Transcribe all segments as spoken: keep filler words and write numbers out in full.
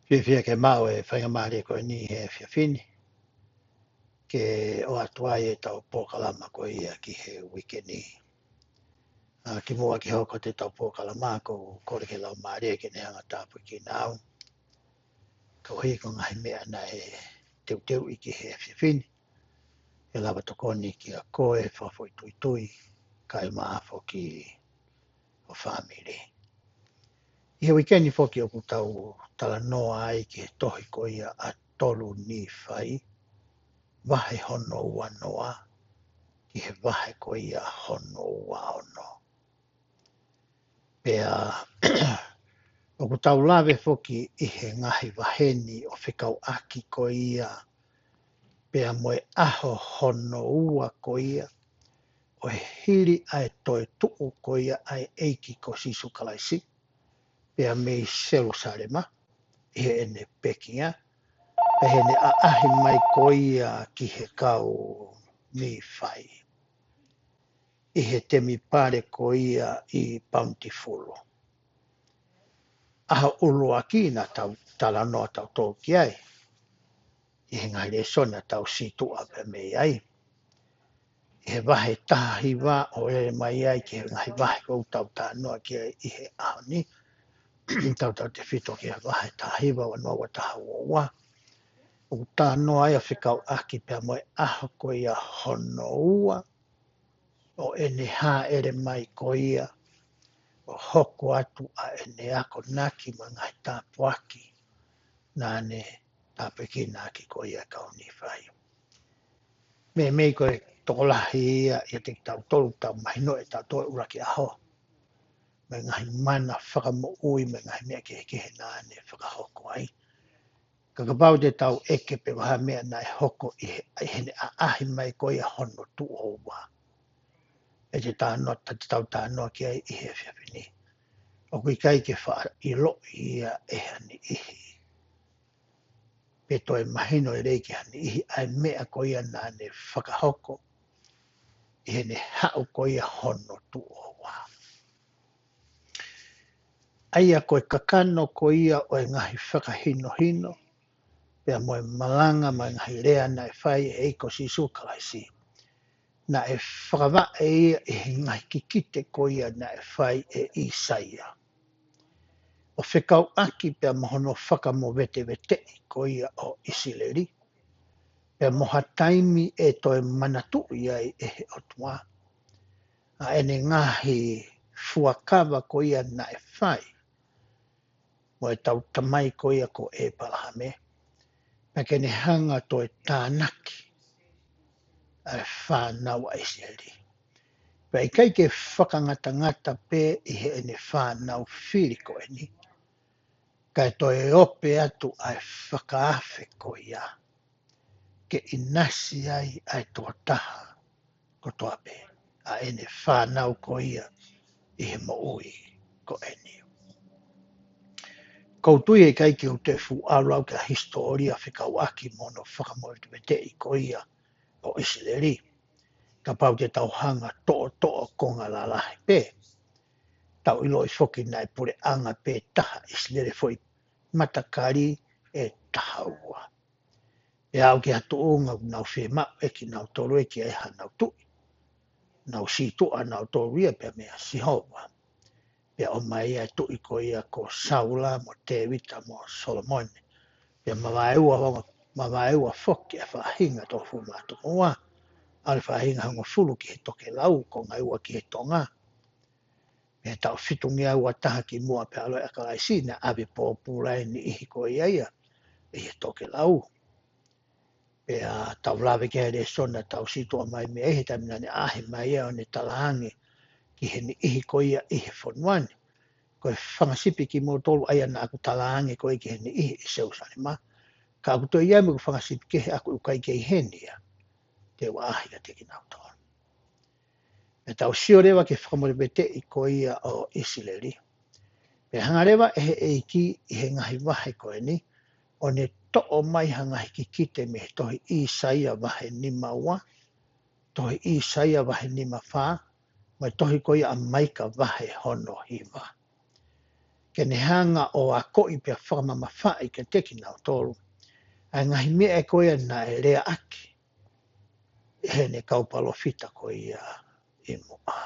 Fiefia ke maʻu e faingamālie ko eni he efiafi ni ke ʻoatu ai ʻetau polokalama ko ia ki he uike ni. ʻA, kimuʻa ke hoko atu ʻetau polokalama, ʻoku ou kole ki he Laumālie ke ne hanga ʻo tāpuekina au koeʻuhi ko e ngaahi meʻa naʻe teuteuʻi ki he efiafi ni, ke lava ʻo tokoni kiate koe, fakafoʻituitui, kae ʻumaʻā foki ho fāmili. ʻI he uike ni foki ʻoku tau talanoa ai ki he tohi ko ia ʻa tolu Nīfai, vahe hono uanoa ki he vahe ko ia hono uaono. Pea ʻoku tau lave foki ʻi he ngaahi vahe ni ʻo fekauʻaki ko ia pea mo e ʻaho hono ua ko ia ʻo e hili ʻa e toetuʻu ko ia ʻa e ʻEiki ko Sīsū Kalaisi pea mei Selūsalema ʻi heʻene pekia, pea heʻene ʻaʻahi mai ko ia ki he kau Nīfai ʻi he temipale ko ia ʻi Paunitifulu. ʻAho ʻuluaki naʻa tau talanoa tautolu ki ai ʻi he ngaahi lēsoni naʻa tau sītuʻa pē mei ai. ʻI he vahe taha hiva ʻo lele mai ai ki he ngaahi vahe ʻoku tau talanoa ki ai ʻi he ʻaho ni, tautautefito ki he vahe taha hiva, uanoa, ua taha, ua ua. ʻOku talanoa ai ʻo fekauʻaki pea mo e ʻaho ko ia hono ua ʻo ʻene hāʻele mai ko ia ʻo hoko atu ʻa ʻene akonaki mo e ngaahi tāpuaki naʻa ne tāpuekina ʻaki ko ia e kau Nīfai. Meimei ko e tokolahi ia ʻiate kitautolu, tau mahinoʻi ʻe tautolu e ʻuluaki ʻaho mo e ngaahi mana fakamoʻui mo e ngaahi meʻa kehekehe naʻa ne fakahoko ai. Ka kapau te tau ʻeke pe ko e hā e meʻa naʻe hoko ʻi he, ʻi heʻene ʻaʻahi mai ko ia hono tuʻo ua, ʻe te talanoa, te tau talanoa ki ai ʻi he efiafi ni, ʻoku ʻikai ke faʻa ʻiloʻi ia ʻe ha niʻihi pe toe mahino lelei ki ha niʻihi ʻa e meʻa ko ia naʻa ne fakahoko ʻi heʻene haʻu ko ia hono tuʻo ua. ʻA ia ko e kakano ko ia ʻo e ngaahi fakahinohino pea mo e malanga mo e ngaahi lea naʻe fai ʻe he ʻEiki ko Sīsū Kalaisi, naʻe fakavaʻe ia ʻi he ngaahi kikite ko ia naʻe fai ʻe ʻĪsaia ʻo fekauʻaki pea mo hono fakamoveteveteʻi ko ia ʻo ʻIsileli, pea mo ha taimi ʻe toe manatuʻi ai ʻe he ʻOtua ʻa ʻene ngaahi fuakava ko ia naʻe fai mo ʻetau tamai ko ia ko ʻĒpalahame, pea ke ne hanga ʻo toe tānaki ʻa e fānau ʻa ʻIsileli. Pea ʻikai ke fakangatangata pē ʻi heʻene fānau fili ko eni, kae toe ope atu ʻa e fakaafe ko ia ke ʻinasi ai ʻa e tokotaha kotoa pē ʻa ʻene fānau ko ia ʻi he moʻui ko eni. ʻOku ou tui ʻe ʻikai ke u toe fuʻu ʻalu au ki he hisitōlia fekauʻaki mo hono fakamoveteveteʻi ko ia ʻo ʻIsileli. Kapau te tau hanga ʻo toʻotoʻo konga lalahi pē, tau ʻiloʻi foki naʻe puleʻanga pē taha ʻIsileli, foʻi matakali ʻe taha ua. Pea aʻu ki ha tuʻunga ʻoku nau fiemaʻu ʻe kinautolu ia ke ʻi ai hanau tuʻi. Nau sītuʻa nautolu ia pea meia Sihova. Pea ʻomai ʻa e tuʻi ko ia ko Saula mo Tēvita mo Solomone. Pea mavaeua, mavaeua foki ʻa e faʻahinga ʻe tolungofulu mā ua, ʻa e faʻahinga hongofulu ki he tokelau, konga ua ki he tonga. Mei he taʻu fitungeau ua taha kimuʻa pea ʻaloʻi ʻa Kalaisi, naʻe ʻave pōpula e niʻihi ko ia ia ʻi he tokelau. Pea tau lave ki he lēsoni naʻa tau sītuʻa mai mei ai, he taimi naʻa ne ʻaʻahi mai ia ʻo ne talaange ki he niʻihi ko ia ʻi he fonua ni, ko e fanga sipi kimoutolu ʻa ia naʻa ku talaange ko ē ki he niʻihi ʻi Selūsalema, ka ʻoku toe ʻi ai mo ʻeku fanga sipi kehe ʻoku ʻikai kei heni ia, te u ʻaʻahi kiate kinautolu. Pea tau sio leva ki he fakamoveteveteʻi ko ia ʻo ʻIsileli. Pea hanga leva ʻe he ʻEiki ʻi he ngaahi vahe ko eni ʻo ne toʻo mai ha ngaahi kikite mei he tohi ʻĪsaia vahe nima ua, tohi ʻĪsaia vahe nima fā, mo e tohi ko ia ʻa Maika vahe hono hiva. ke ne hanga ʻo akoʻi pea fakamamafaʻi kiate kinautolu ʻa e ngaahi meʻa ko ia naʻe leaʻaki ʻe heʻene kau palōfita ko ia ʻi muʻa.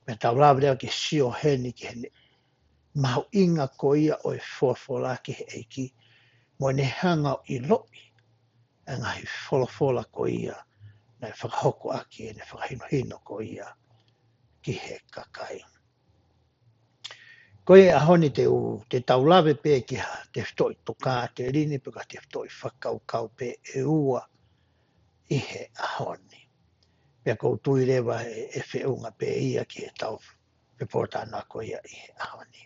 Pea tau lava leva ke sio heni ki heʻene mahuʻinga ko ia ʻo e folofola ki he ʻEiki, mo ʻene hanga ʻo ʻiloʻi ʻa e ngaahi folofola ko ia naʻe fakahoko ʻaki ʻene fakahinohino ko ia ki he kakai. Ko e ʻaho ni te u, te tau lave pē ki ha tefitoʻi tokāteline pe ko ha tefitoʻi fakakaukau pē ʻe ua ʻi he ʻaho ni. Pea ʻoku ou tui leva ʻe, ʻe feʻunga pē ia ki heʻetau pepolotalanoa ko ia ʻi he ʻaho ni.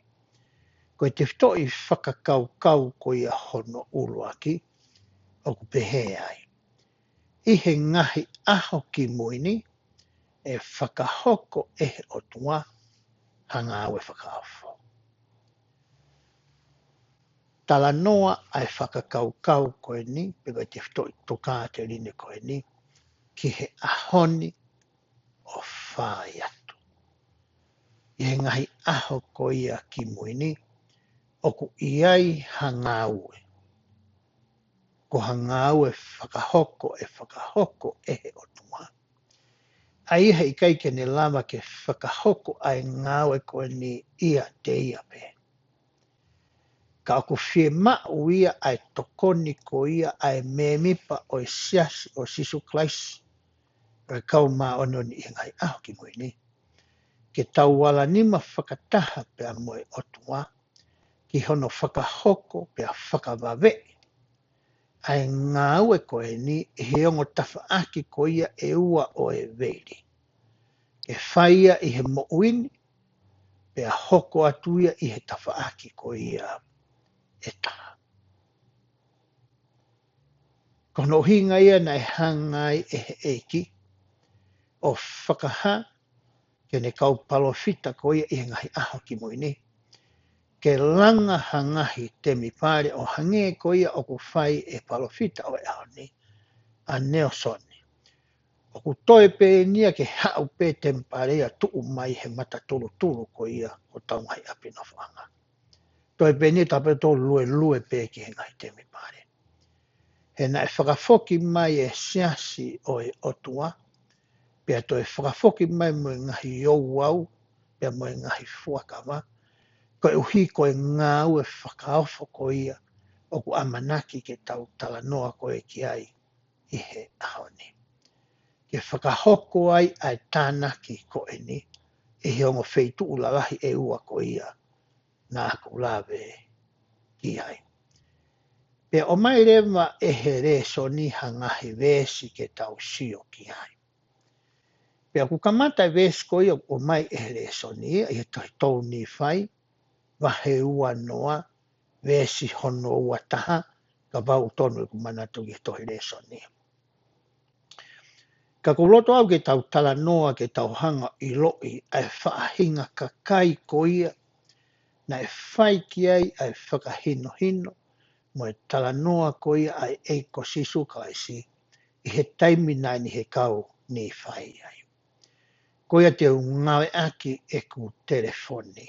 Ko e tefitoʻi fakakaukau ko ia hono ʻuluaki, ʻoku pehē ai. ʻI he ngaahi ʻaho kimui ni, ʻe fakahoko ʻe he ʻOtua ha ngāue fakaofo. Talanoa ʻa e fakakaukau ko eni, pe ko e tefitoʻi tokāteline ko eni, ki he ʻaho ni ʻo fai atu. ʻI he ngaahi ʻaho ko ia kimui ni, ʻoku ʻi ai ha ngāue. Ko ha ngāue fakahoko ʻe fakahoko ʻe he ʻOtua. ʻA ia heʻikai ke ne lava ke fakahoko ʻa e ngāue ko eni ʻiate ia pē. Ka ʻoku fiemaʻu ia ʻa e tokoni ko ia ʻa e mēmipa ʻo e Siasi ʻo Sīsū Kalaisi ʻo e Kau Māʻoniʻoni ʻi he ngaahi ʻaho kimui ni. Ke tau ala nima fakataha pea mo e ʻOtua, ki hono fakahoko pea fakavaveʻi ʻa e ngāue ko eni ʻi he ongo tafaʻaki ko ia ʻe ua ʻo e veili. Ke fai ia ʻi he moʻui ni, pea hoko atu ia ʻi he tafaʻaki ko ia ʻe taha. Ko hono ʻuhinga ia naʻe hanga ai ʻe he ʻEiki ʻo fakahā ki heʻene kau palōfita ko ia ʻi he ngaahi ʻaho kimui ni, ke langa ha ngaahi temipale ʻo hangē ko ia ʻoku fai ʻe he palōfita ʻo e ʻaho ni, ʻa Nalesoni. ʻOku toe pē eni ia ke haʻu pē temipale ia tuʻu mai he matatulutulu ko ia ʻo hotau ngaahi ʻapi nofoʻanga. Toe pē eni ia tāpē tō luelue pē ki he ngaahi temipale. He naʻe fakafoki mai e Siasi ʻo e ʻOtua, pea toe fakafoki mai mo e ngaahi ouau, pea mo e ngaahi fuakava, koeʻuhi ko e ngāue fakaofo ko ia ʻoku ʻamanaki ke tau talanoa ko ē ki ai ʻi he ʻaho ni. Ke fakahoko ai ʻa e tānaki ko eni, ʻi he ongo feituʻu lalahi ʻe ua ko ia naʻa ku lave ki ai. Pea ʻomai leva ʻe he lēsoni ha ngaahi veesi ke tau sio ki ai. Pea ʻoku kamata e veesi ko ia ʻoku ʻomai ʻe he lēsoni ia ʻi he tohi tolu Nīfai, vahe ua noa, veesi hono ua taha, kapau ʻoku tonu ʻeku manatu ki he tohi lēsoni. Ka ʻoku ou loto au ke tau talanoa ke tau hanga ʻo ʻiloʻi ʻa e faʻahinga kakai ko ia naʻe fai ki ai ʻa e fakahinohino mo e talanoa ko ia ʻa e ʻEiki ko Sīsū Kalaisi ʻi he taimi naʻe ʻi he kau Nīfai ai. Ko ia te u ngāueʻaki ʻeku telefoni.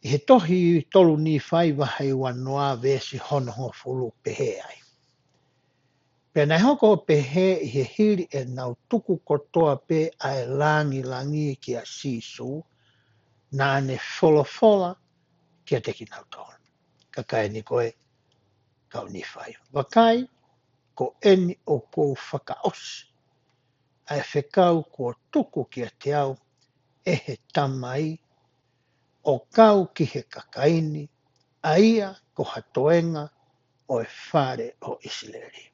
ʻI he tohi tolu Nīfai vahe ua noa veesi hono hongofulu pehē ai. Pea naʻe hoko ʻo pehē ʻi he hili ʻenau tuku kotoa pē ʻa e langilangi kia Sīsū, naʻa ne folofola kiate kinautolu. Kakai ni ko e kau Nīfai. Vakai, ko eni ʻoku ou fakaʻosi ʻa e fekau kuo tuku kiate au ʻe he Tamai, ʻo kau ki he kakai ni, ʻa ia ko ha toenga ʻo e fale ʻo ʻIsileli.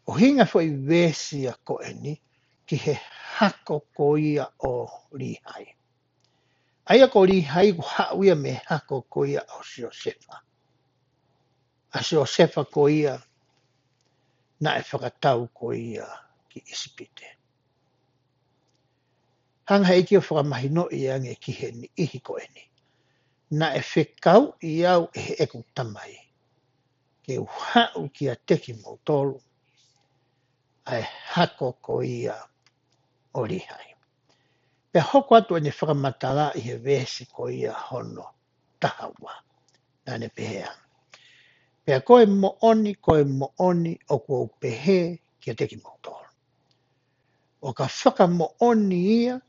ʻUhinga foʻi veesi ia ko eni ki he hako ko ia ʻo Līhai. ʻA ia ko Līhai ʻoku haʻu ia mei he hako ko ia ʻo Siosefa. ʻA Siosefa ko ia naʻe fakatau ko ia ki ʻIsipite. Hanga he ʻEiki ʻo fakamahinoʻi ange ki he niʻihi ko eni. Naʻe fekauʻi au ʻe heʻeku Tamai ke u haʻu kiate kimoutolu ʻa e hako ko ia ʻo Līhai. Pea hoko atu ʻene fakamatala ʻi he veesi ko ia hono taha ua. Naʻa ne pehē ange. Pea ko e moʻoni, ko e moʻoni, ʻoku ou pehē kiate kimoutolu. ʻO ka fakamoʻoni ia,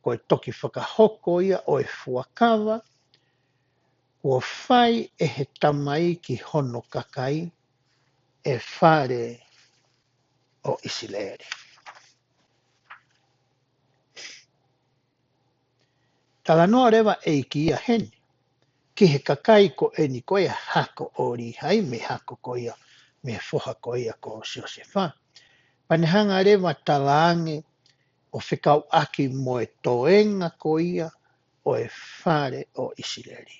ko e toki fakahoko ia ʻo e fuakava, kuo fai ʻe he Tamai ki hono kakai, ʻe fale ʻo ʻIsileli. Talanoa leva ʻEiki ia heni, ki he kakai ko eni ko e hako ʻo Līhai, mei he hako ko ia, mei he foha ko ia ko Siosefa. Pea ne hanga leva talaange ʻo fekauʻaki mo e toenga ko ia ʻo e fale ʻo ʻIsileli.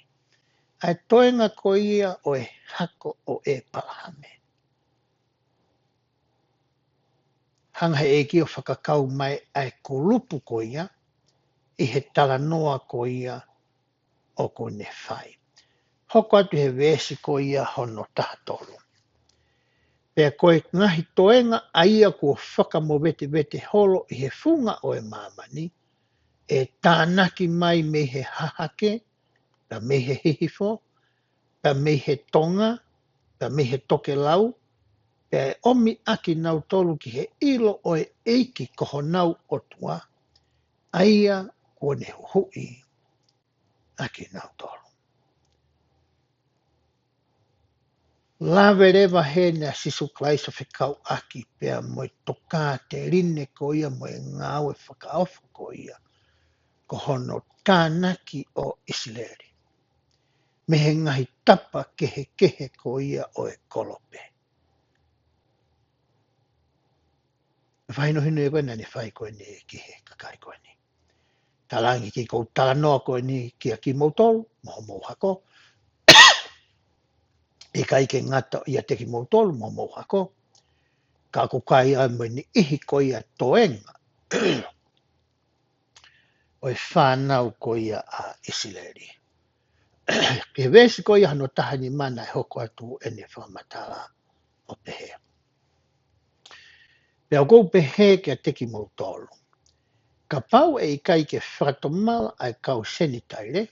ʻA e toenga ko ia ʻo e hako ʻo ʻEpalahame. Hanga he ʻEiki ʻo fakakau mai ʻa e kulupu ko ia, ʻi he talanoa ko ia ʻoku ne fai. Hoko atu he veesi ko ia hono taha tolu. Pea ko e ngaahi toenga ʻa ia kuo fakamovetevete holo ʻi he funga ʻo e māmani, ʻe tānaki mai mei he hahake, pea mei he hihifo, pea mei he tonga, pea mei he tokelau, pea ʻe ʻomi ʻa kinautolu ki he ʻilo ʻo e ʻEiki ko honau ʻOtua, ʻa ia kuo ne huhuʻi ʻa kinautolu. Lave leva heni ʻa Sīsū Kalaisi ʻo fekauʻaki pea mo e tokāteline ko ia mo e ngāue fakaofo ko ia, ko hono tānaki ʻo ʻIsileli mei he ngaahi tapa kehekehe ko ia ʻo e kolope. Fakahinohino ia ko ē naʻa ne fai ko eni ki he kakai ko eni. Talaange ʻEiki, ʻoku ou talanoa ko eni kia kimoutolu, mo homou hako. ʻIkai ke ngata ʻiate kimoutolu, mo homou hako. Ka ʻoku ʻikai ʻa e mo e niʻihi ko ia toenga ʻo e fānau ko ia ʻa ʻIsileli. Ki he veesi ko ia hono taha nima naʻe hoko atu ʻene fakamatala ʻo pehē. Pea ʻoku ou pehē kiate kimoutolu. Kapau ʻe ʻikai ke fakatomala ʻa e kau Senitaile,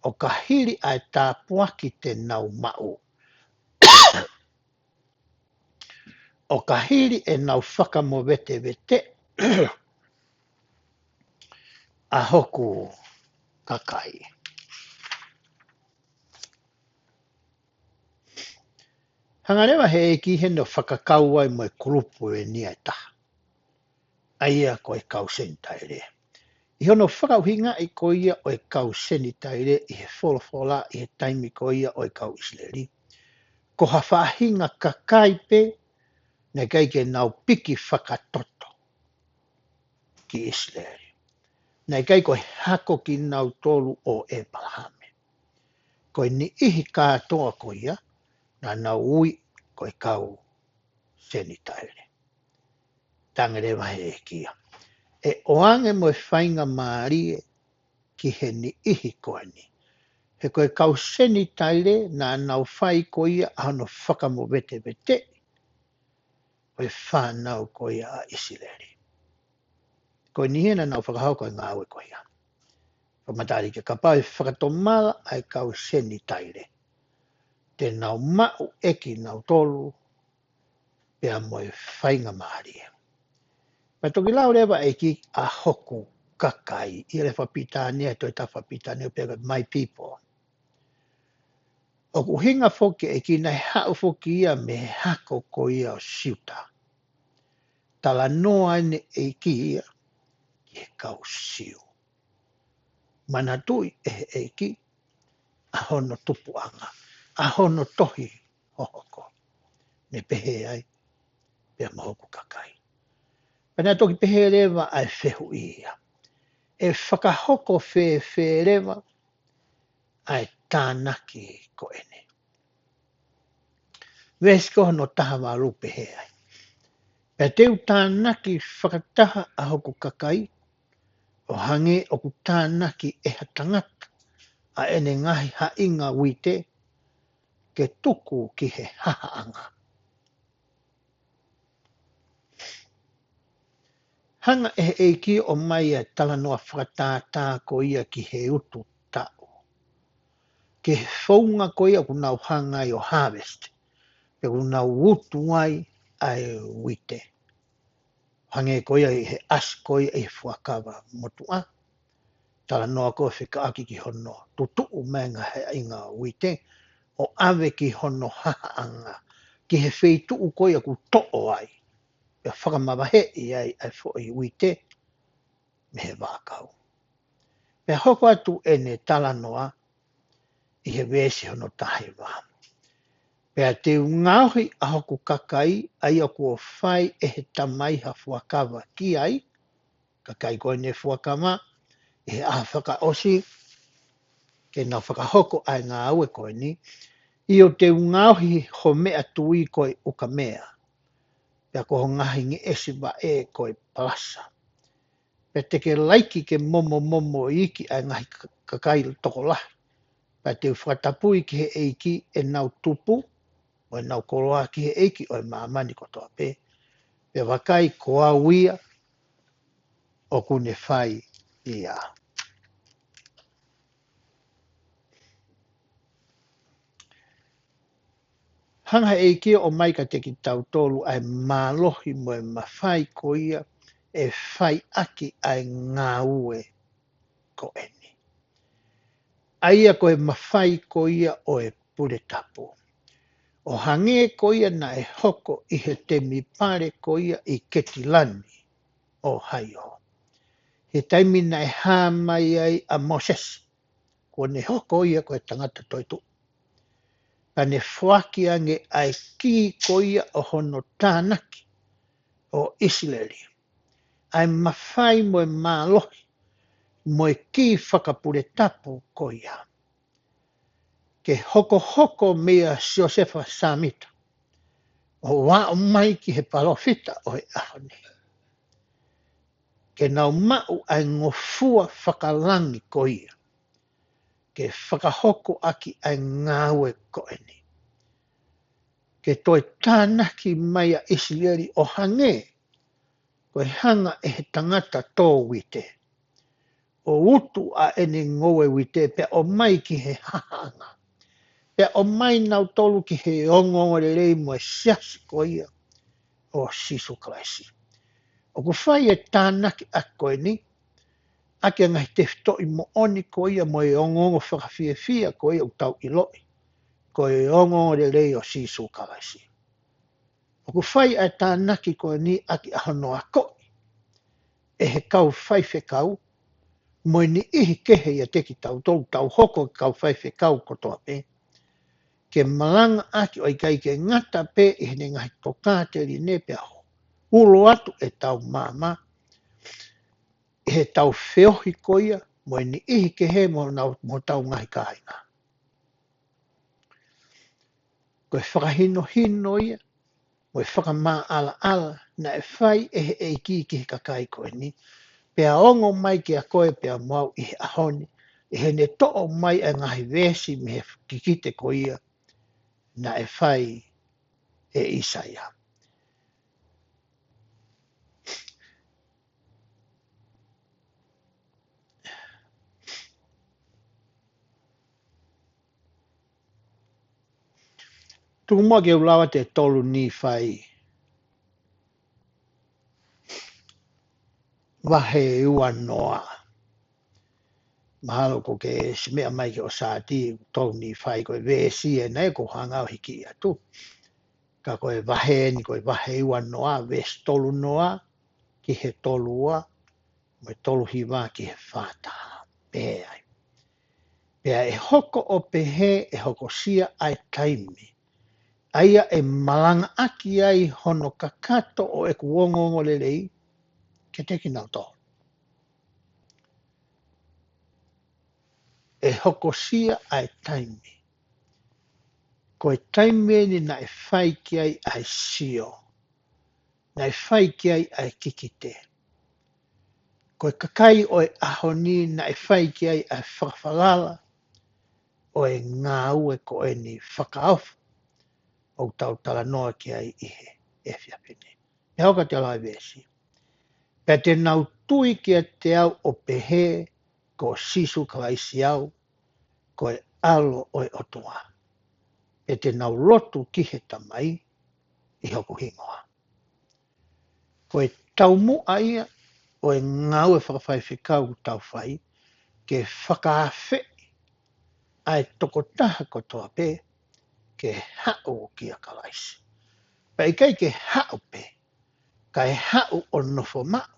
ʻo ka hili ʻa e tāpuaki te nau maʻu. ʻO ka hili ʻenau fakamovetevete ʻa hoku kakai. Hanga leva he ʻEiki heni ʻo fakakau ai mo e kulupu eni ʻe taha. ʻA ia ko e kau Senitaile. ʻI hono fakaʻuhingaʻi ko ia ʻo e kau Senitaile ʻi he folofola ʻi he taimi ko ia ʻo e kau ʻIsileli. Ko ha faʻahinga kakai pē, naʻe ʻikai ke nau piki fakatoto ki ʻIsileli. Naʻe ʻikai ko e hako kinautolu ʻo ʻEpalahame. Ko e niʻihi kātoa ko ia, naʻa nau ui ko e kau Senitaile. Talaange leva he ʻEiki ia. ʻE ʻoange mo e faingamālie ki he niʻihi ko eni. He ko e kau Senitaile naʻa nau fai ko ia ʻa hono fakamoveteveteʻi ʻo e fānau ko ia ʻa ʻIsileli. Ko e niʻihi naʻa nau fakahoko e ngāue ko ia. Fakamatala ke kapau ʻe fakatomala ʻa e kau Senitaile. Te nau maʻu ʻe kinautolu pea mo e faingamālie. Pea toki lau leva ʻEiki ʻa hoku kakai, ʻi he lea fakapilitānia, toe tā fakapilitānia pea ko e my people. ʻOku ʻuhinga foki ʻEiki naʻe haʻu foki ia mei he hako ko ia ʻo Siuta. Talanoa ʻene ʻEiki ia ki he kau Siu. Manatuʻi ʻe he ʻEiki ʻa hono tupuʻanga, ʻa hono tohi hohoko. Ne pehē ai, pea mo hoku kakai. Pea naʻe toki pehē leva ʻa e fehuʻi ia. ʻE fakahoko fēfē leva ʻa e tānaki ko eni. Veesi ko hono taha valu pehē ai. Pea te u tānaki fakataha ʻa hoku kakai, ʻo hangē ʻoku tānaki ʻe ha tangata ʻa ʻene ngaahi haʻinga uite, ke tuku ki he hahaʻanga. Hanga ʻe he ʻEiki ʻo ʻomai ʻa e talanoa fakatātā ko ia ki he utu taʻu. Ki he founga ko ia ʻoku nau hanga ai ʻo harvest. Pe ʻoku nau utu ai ʻa e uite. Hangē ko ia ʻi he ʻasi ko ia ʻi he fuakava motuʻa. Talanoa ko e fekauʻaki ki hono tutuʻu mai ʻa e ngaahi ʻaʻinga uite. ʻO ʻave ki hono hahaʻanga. Ki he feituʻu ko ia ʻoku toʻo ai. ʻE fakamavaheʻi ai ʻa e foʻi uite mei he vaʻakau. Pea hoko atu ʻene talanoa ʻi he veesi hono taha hiva. Pea te u ngaohi ʻa hoku kakai, ʻa ia kuo fai ʻe he Tamai ha fuakava ki ai, kakai ko eni fuakava, ʻi he ʻaho fakaʻosi, ke nau fakahoko ʻa e ngāue ko eni, ʻio te u ngaohi ho meʻatui ko e ukamea, pea ko ho ngaahi ngeʻesi vaʻe ko e palasa. Pea te ke laiki ke momomomo iiki ʻa e ngaahi ka-, kakai tokolahi. Pea te u fakatapui ki he ʻEiki ʻenau tupu, mo ʻenau koloa ki he ʻEiki ʻo e māmani kotoa pē. Pea vakai ko au ia ʻoku ne fai ia. Hanga ʻe he ʻEiki ʻo ʻomai kiate kitautolu ʻa e mālohi mo e mafai ko ia ʻe fai ʻaki ʻa e ngāue ko eni. ʻA ia ko e mafai ko ia ʻo e pule tapu. ʻO hangē ko ia naʻe hoko ʻi he temipale ko ia ʻi Ketilani, ʻOhaiō. He taimi naʻe hā mai ai ʻa Mōsese, kuo ne hoko ia ko e tangata toetuʻu. Ka ne foaki ange ʻa e kī ko ia ʻo hono tānaki ʻo ʻIsileli. ʻA e mafai mo e mālohi, mo e kī fakapule tapu ko ia. Ke hokohoko meia Siosefa Sāmita, ʻo aʻu mai ki he palōfita ʻo e ʻaho ni. Ke nau maʻu ʻa e ngofua fakalangi ko ia. Ke fakahoko ʻaki ʻa e ngāue ko eni. Ke toe tānaki mai ʻa ʻIsileli ʻo hangē, ko e hanga ʻe he tangata tō uite. ʻO utu ʻa ʻene ngoue uite pea ʻomai ki he hahaʻanga. Pea ʻomai nautolu ki he ongoongolelei mo e siasi ko ia ʻo Sīsū Kalaisi. ʻOku fai e tānaki ʻaki ko eni, ʻaki ʻa e ngaahi tefitoʻi moʻoni ko ia mo e ongoongo fakafiefia ko ia ʻoku tau ʻiloʻi. Ko e ongoongolelei ʻo Sīsū Kalaisi. ʻOku fai ʻa e tānaki ko eni ʻaki ʻa hono akoʻi ʻe he kau faifekau, mo e niʻihi kehe ʻiate kitautolu tau hoko kau faifekau kotoa pē. Ke malanga ʻaki ʻo ʻikai ke ngata pē ʻi heʻene ngaahi tokāteline pea ulo atu ʻetau maama, ʻi heʻetau feohi ko ia, mo e niʻihi kehe mo nau, mo hotau ngaahi kāinga. Ko e fakahinohino ia, mo e fakamaʻalaʻala, naʻe fai ʻe he ʻEiki ki he kakai ko eni, pea ongo mai kia koe pea mo au ʻi he ʻaho ni, ʻi heʻene toʻo mai ʻa e ngaahi veesi mei he kikite ko ia, naʻe fai ʻe ʻIsaia. Tuku muʻa ke u lau atu e tolu Nīfai. Vahe ua noa. Mahalo ko ke simeʻa mai ki ʻo sāti tolu Nīfai ko e veesi ē naʻe ko hanga ʻo hiki atu. Ka ko e vahe ni ko e vahe ua noa, veesi tolu noa, ki he tolu ua, mo e tolu hiva ki he fā taha. Pehē ai. Pea ʻe hoko ʻo pehē ʻe hokosia ʻa e taimi. ʻA ia ʻe malanga ʻaki ai hono kakato ʻo ʻeku ongoongolelei, kiate kinautolu. ʻE hokosia ʻa e taimi. Ko e taimi eni naʻe fai ki ai ʻa e sio. Naʻe fai ki ai ʻa e kikite. Ko e kakai ʻo e ʻaho ni naʻe fai ki ai ʻa e fakafalala ʻo e ngāue ko eni fakaofo ʻoku tau talanoa ki ai ʻi he efiafi ni. Pea hoko atu ʻa e veesi. Pea te nau tui kiate au ʻo pehē, ko Sīsū Kalaisi au, ko e ʻAlo ʻo e ʻOtua. Pea te nau lotu ki he Tamai ʻi hoku hingoa. Ko e taumuʻa ia ʻo e ngāue fakafaifekau ʻoku tau fai, ke fakaafeʻi ʻa e tokotaha kotoa pē ke haʻu kia Kalaisi. Pea ʻikai ke haʻu pē, kae haʻu ʻo nofo maʻu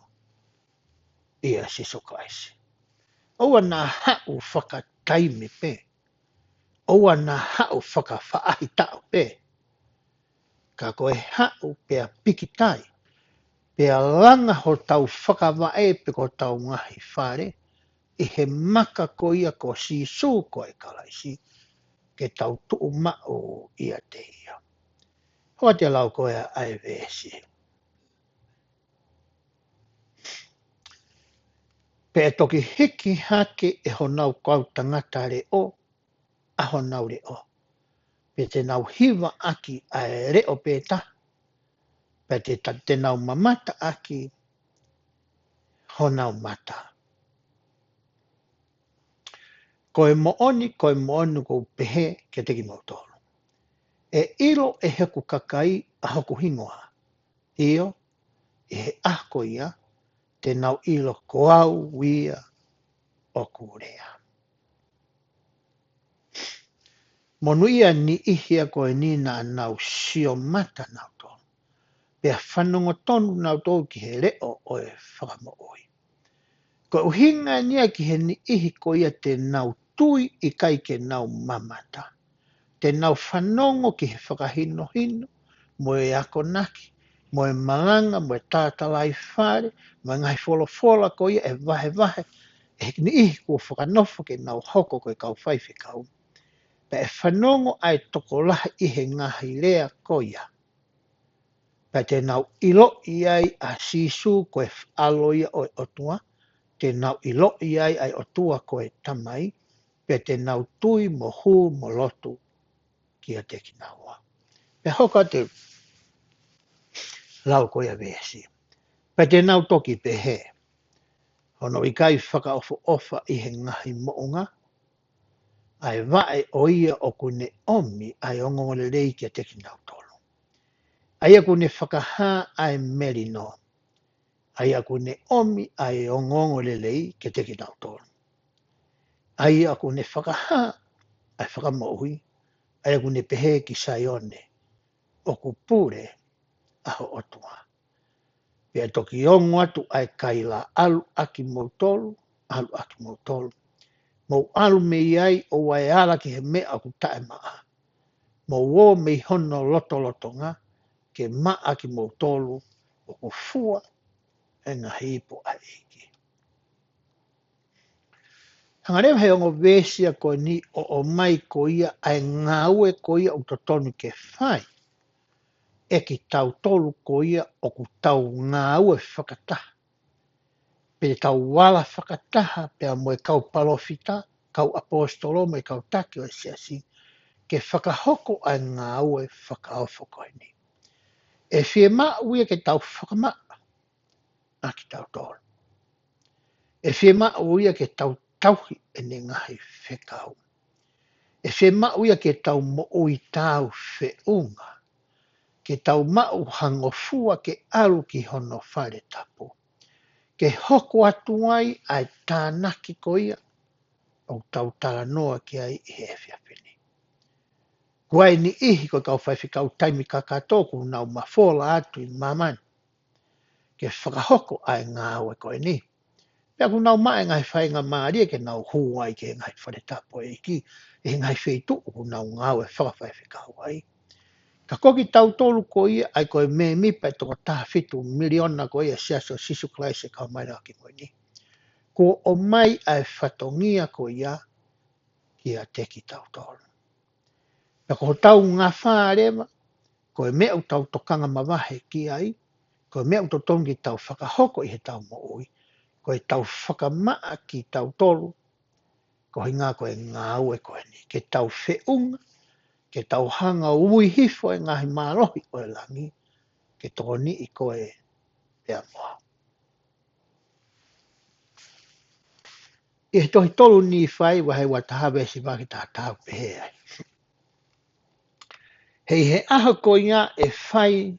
ʻia Sīsū Kalaisi. ʻOua naʻa haʻu fakataimi pē, ʻoua naʻa haʻu fakafaʻahitaʻu pē, ka ko e haʻu pea pikitai, pea langa hotau fakavaʻe pe ko hotau ngaahi fale, ʻi he maka ko ia ko Sīsū ko e Kalaisi, ke tau tuʻu maʻu ʻiate ia. Hoa te lau ko ia ʻa e veesi. Pea ʻe toki hiki hake ʻe honau kau tangata leʻo, ʻa honau leʻo. Pea te nau hiva ʻaki ʻa e leʻo pē taha. Pea te ta-, te nau mamata ʻaki honau mata. Ko e moʻoni, ko e moʻoni ʻoku ou pehē kiate kimoutolu. ʻE ʻilo ʻe hoku kakai ʻa hoku hingoa. ʻIo, ʻi he ʻaho ko ia, te nau ʻilo ko au ia ʻoku lea. Monūʻia e niʻihi ia ko eni naʻa nau sio mata nautolu. Pea fanongo tonu nautolu ki he leʻo ʻo e fakamoʻui. Ko e ʻuhinga eni ia ki he niʻihi ko ia te nau tui ʻikai ke nau mamata. Te nau fanongo ki he fakahinohino, mo e akonaki, mo e malanga, mo e tātalaifale, mo e ngaahi folofola ko ia ʻe vahevahe, ʻe he niʻihi kuo fakanofo ke nau hoko ko e kau faifekau. Pea ʻe fanongo ʻa e tokolahi ʻi he ngaahi lea ko ia. Pea te nau ʻiloʻi ai ʻa Sīsū ko e ʻAlo ia ʻo e ʻOtua, te nau ʻiloʻi ai ʻa e ʻOtua ko e Tamai, pea te nau tui mo hū mo lotu kiate kinaua. Pea hoko atu e lau ko ia veesi. Pea te nau toki pehē, hono ʻikai fakaʻofoʻofa ʻi he ngaahi moʻunga, ʻa e vaʻe ʻo ia ʻoku ne ʻomi ʻa e ongoongolelei kiate kinautolu. ʻA ia ʻoku ne fakahā ʻa e melino, ʻa ia ʻoku ne ʻomi ʻa e ongoongolelei kiate kinautolu. ʻA ia ʻoku ne fakahā ʻa e fakamoʻui, ʻa ia ʻoku ne pehē ki Saione, ʻoku pule ʻa ho ʻOtua. Pea toki ongo atu ʻa e kaila, ʻalu ʻa kimoutolu, ʻalu ʻa kimoutolu. Mou ʻalu mei ai, ʻoua ʻe ala ki he meʻa ʻoku taʻemaʻa. Mou ō mei hono lotolotonga, ke maʻa kimoutolu ʻoku fua ʻa e ngaahi ipu ʻa e ʻEiki. Hanga leva he ongo veesi ia ko eni ʻo ʻomai ko ia ʻa e ngāue ko ia ʻoku totonu ke fai ʻe kitautolu ko ia ʻoku tau ngāue fakataha. Pe tau ala fakataha pea mo e kau palōfita, kau ʻaposetolo mo e kau taki ʻo e siasi, ke fakahoko ʻa e ngāue fakaofo ko eni. ʻE fiemaʻu ia ke tau fakamaʻa ʻa kitautolu. ʻE fiemaʻu ia ke tau tauhi ʻene ngaahi fekau. ʻE fiemaʻu ia ke tau moʻui taau feʻunga, ke tau maʻu ha ngofua ke ʻalu ki hono fale tapu. Ke hoko atu ai ʻa e tānaki ko ia ʻoku tau talanoa ki ai ʻi he efiafi ni. Kuo ʻi ai e niʻihi ko e kau faifekau taimi kakato ʻoku nau mafola atu ʻi māmani ke fakahoko ʻa e ngāue ko eni. Pea ʻoku nau maʻu e ngaahi faingamālie ke nau hū ai ki he ngaahi fale tapu ʻo e ʻEiki, ʻi he ngaahi feituʻu ʻoku nau ngāue fakafaifekau ai. Ka ko kitautolu ko ia ʻa ia ko e mēmipa ʻe toko taha fitu miliona ko ia ʻo e Siasi ʻo Sīsū Kalaisi ʻo e Kau Māʻoniʻoni ʻi he Ngaahi ʻAho Kimui Ni, kuo ʻomai ʻa e fatongia ko ia kiate kitautolu. Pea ko hotau ngafa leva, ko e meʻa ʻoku tau tokanga mavahe ki ai, ko e meʻa ʻoku totonu ke tau fakahoko ʻi heʻetau moʻui, ko ʻetau fakamaʻa kitautolu, ko e ʻuhinga ko e ngāue ko eni, ke tau feʻunga, ke tau hanga ʻo ui hifo e ngaahi mālohi ʻo e langi, ke tokoniʻi koe pea mo au. ʻI he tohi tolu Nīfai, vahe ua taha veesi ua ki he taha taha ʻoku pehē ai. He ʻi he ʻaho ko ia ʻe fai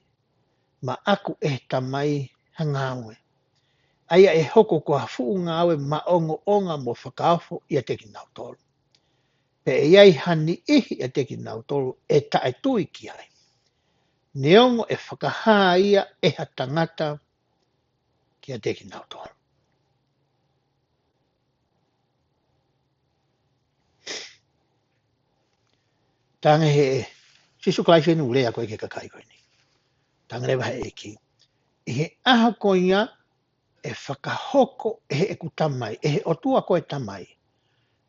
maʻaku ʻe he Tamai ha ngāue, ʻa ia ʻe hoko ko ha fuʻu ngāue maʻongoʻonga mo fakaofo ʻiate kinautolu. Pea ʻe ʻi ai ha niʻihi ʻiate kinautolu ʻe taʻetui ki ai, neongo ʻe fakahā ia ʻe ha tangata kiate kinautolu. Tange he Sīsū Kalaisi ʻoku lea ko ē ki he kakai ko eni. Tange leva he ʻEiki. ʻI he ʻaho ko ia ʻe fakahoko ʻe heʻeku Tamai, ʻe he ʻOtua ko e Tamai,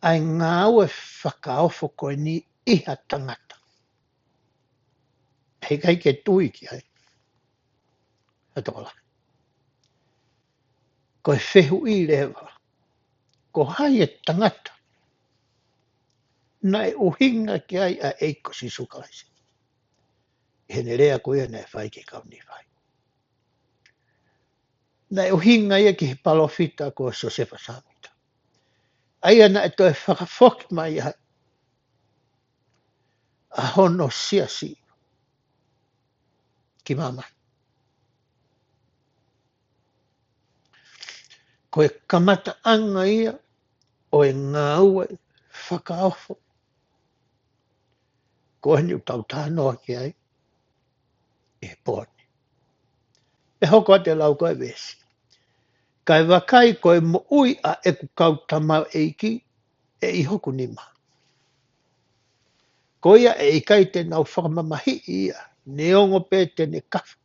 ʻa e ngāue fakaofo ko eni ʻi ha tangata. He ʻikai ke tui ki ai ha tokolahi. Ko e fehuʻi leva, ko hai e tangata naʻe ʻuhinga ki ai ʻa e ʻEiki ko Sīsū Kalaisi ʻi heʻene lea ko ia naʻe fai ki he kau Nīfai? Naʻe ʻuhinga ia ki he palōfita ko Siosefa Sāmita, ʻa ia naʻe toe fakafoki mai ai ʻa hono siasi ki māmani. Ko e kamataʻanga ia ʻo e ngāue fakaofo ko eni ʻoku tau talanoa ki ai ʻi he pō ni. Pea hoko atu e lau ko e veesi. Kae vakai, ko e moʻui ʻa ʻeku kau tamaioʻeiki ʻe ʻi hoku nima. Ko ia ʻe ʻikai te nau fakamamahiʻi ia, neongo pē te ne kafo,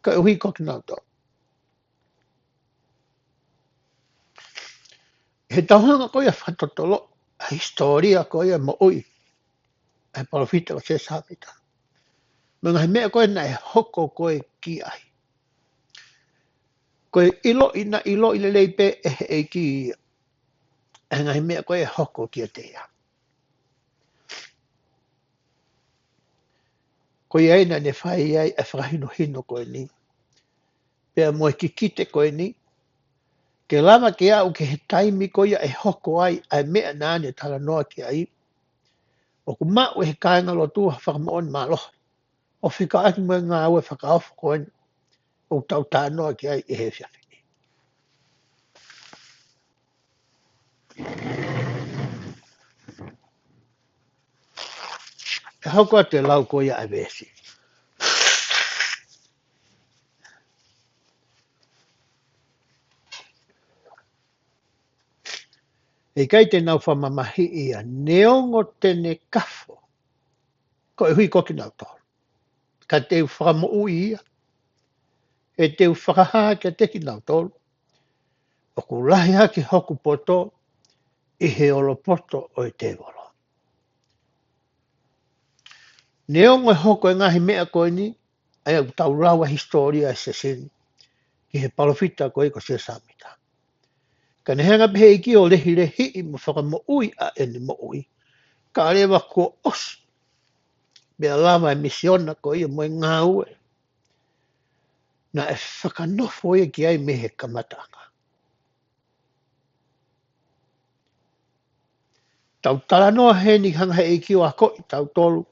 koeʻuhi ko kinautolu. He tau hanga ko ia ʻo fakatotolo ʻa e hisitōlia ko ia moʻui ʻa e palōfita ko Siosefa Sāmita, mo e ngaahi meʻa ko ē naʻe hoko ko ē ki ai. Ko e ʻiloʻi, naʻe ʻiloʻi lelei pē ʻe he ʻEiki ia ʻa e ngaahi meʻa ko ē ʻe hoko kiate ia. Ko ia ai naʻa ne fai ai ʻa e fakahinohino ko eni, pea mo e kikite ko eni, ke lava ke aʻu ki he taimi ko ia ʻe hoko ai ʻa e meʻa naʻa ne talanoa ki ai. ʻOku maʻu ʻe he kāingalotu ha fakamoʻoni mālohi ʻo fekauʻaki mo e ngāue fakaofo ko eni ʻoku tau talanoa ki ai ʻi he efiafi ni. ʻE hoko atu e lau ko ia ʻa e veesi. ʻE ʻikai te nau fakamamahiʻi ia, neongo te ne kafo, koeʻuhi ko kinautolu. Ka te u fakamoʻui ia, ʻe te u fakahā kiate kinautolu ʻoku lahi hake hoku poto ʻi he olopoto ʻo e tēvolo. Neongo e hoko e ngaahi meʻa ko eni, ʻa ia ʻoku tau lau ʻa e hisitōlia ʻa e siasi ni ki he palōfita ko ē ko Siosefa Sāmita, ka ne hanga pē he ʻEiki ʻo lehilehiʻi mo fakamoʻui ʻa ʻene moʻui, kae ʻoua leva kuo ʻosi pea lava e misiona ko ia mo e ngāue naʻe fakanofo ia ki ai mei he kamataʻanga. Tau talanoa heni, hanga he ʻEiki ʻo akoʻi kitautolu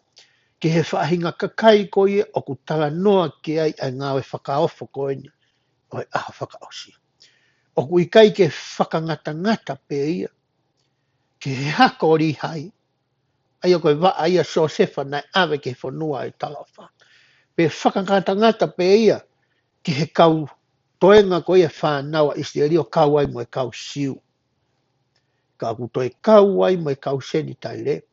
ki he faʻahinga kakai ko ia ʻoku talanoa ki ai ʻa e ngāue fakaofo ko eni ʻo e ʻaho fakaʻosi. ʻOku ʻikai ke fakangatangata pē ia ki he hako ʻo Līhai, ʻa ia ko e vaʻa ia ʻo Siosefa naʻe ʻave ki he fonua ʻo e talaʻofa, pe fakangatangata pē ia ki he kau toenga ko ia ʻo e fānau ʻa ʻIsileli ʻo kau ai mo e kau Siu, ka ʻoku toe kau ai mo e kau Senitaile,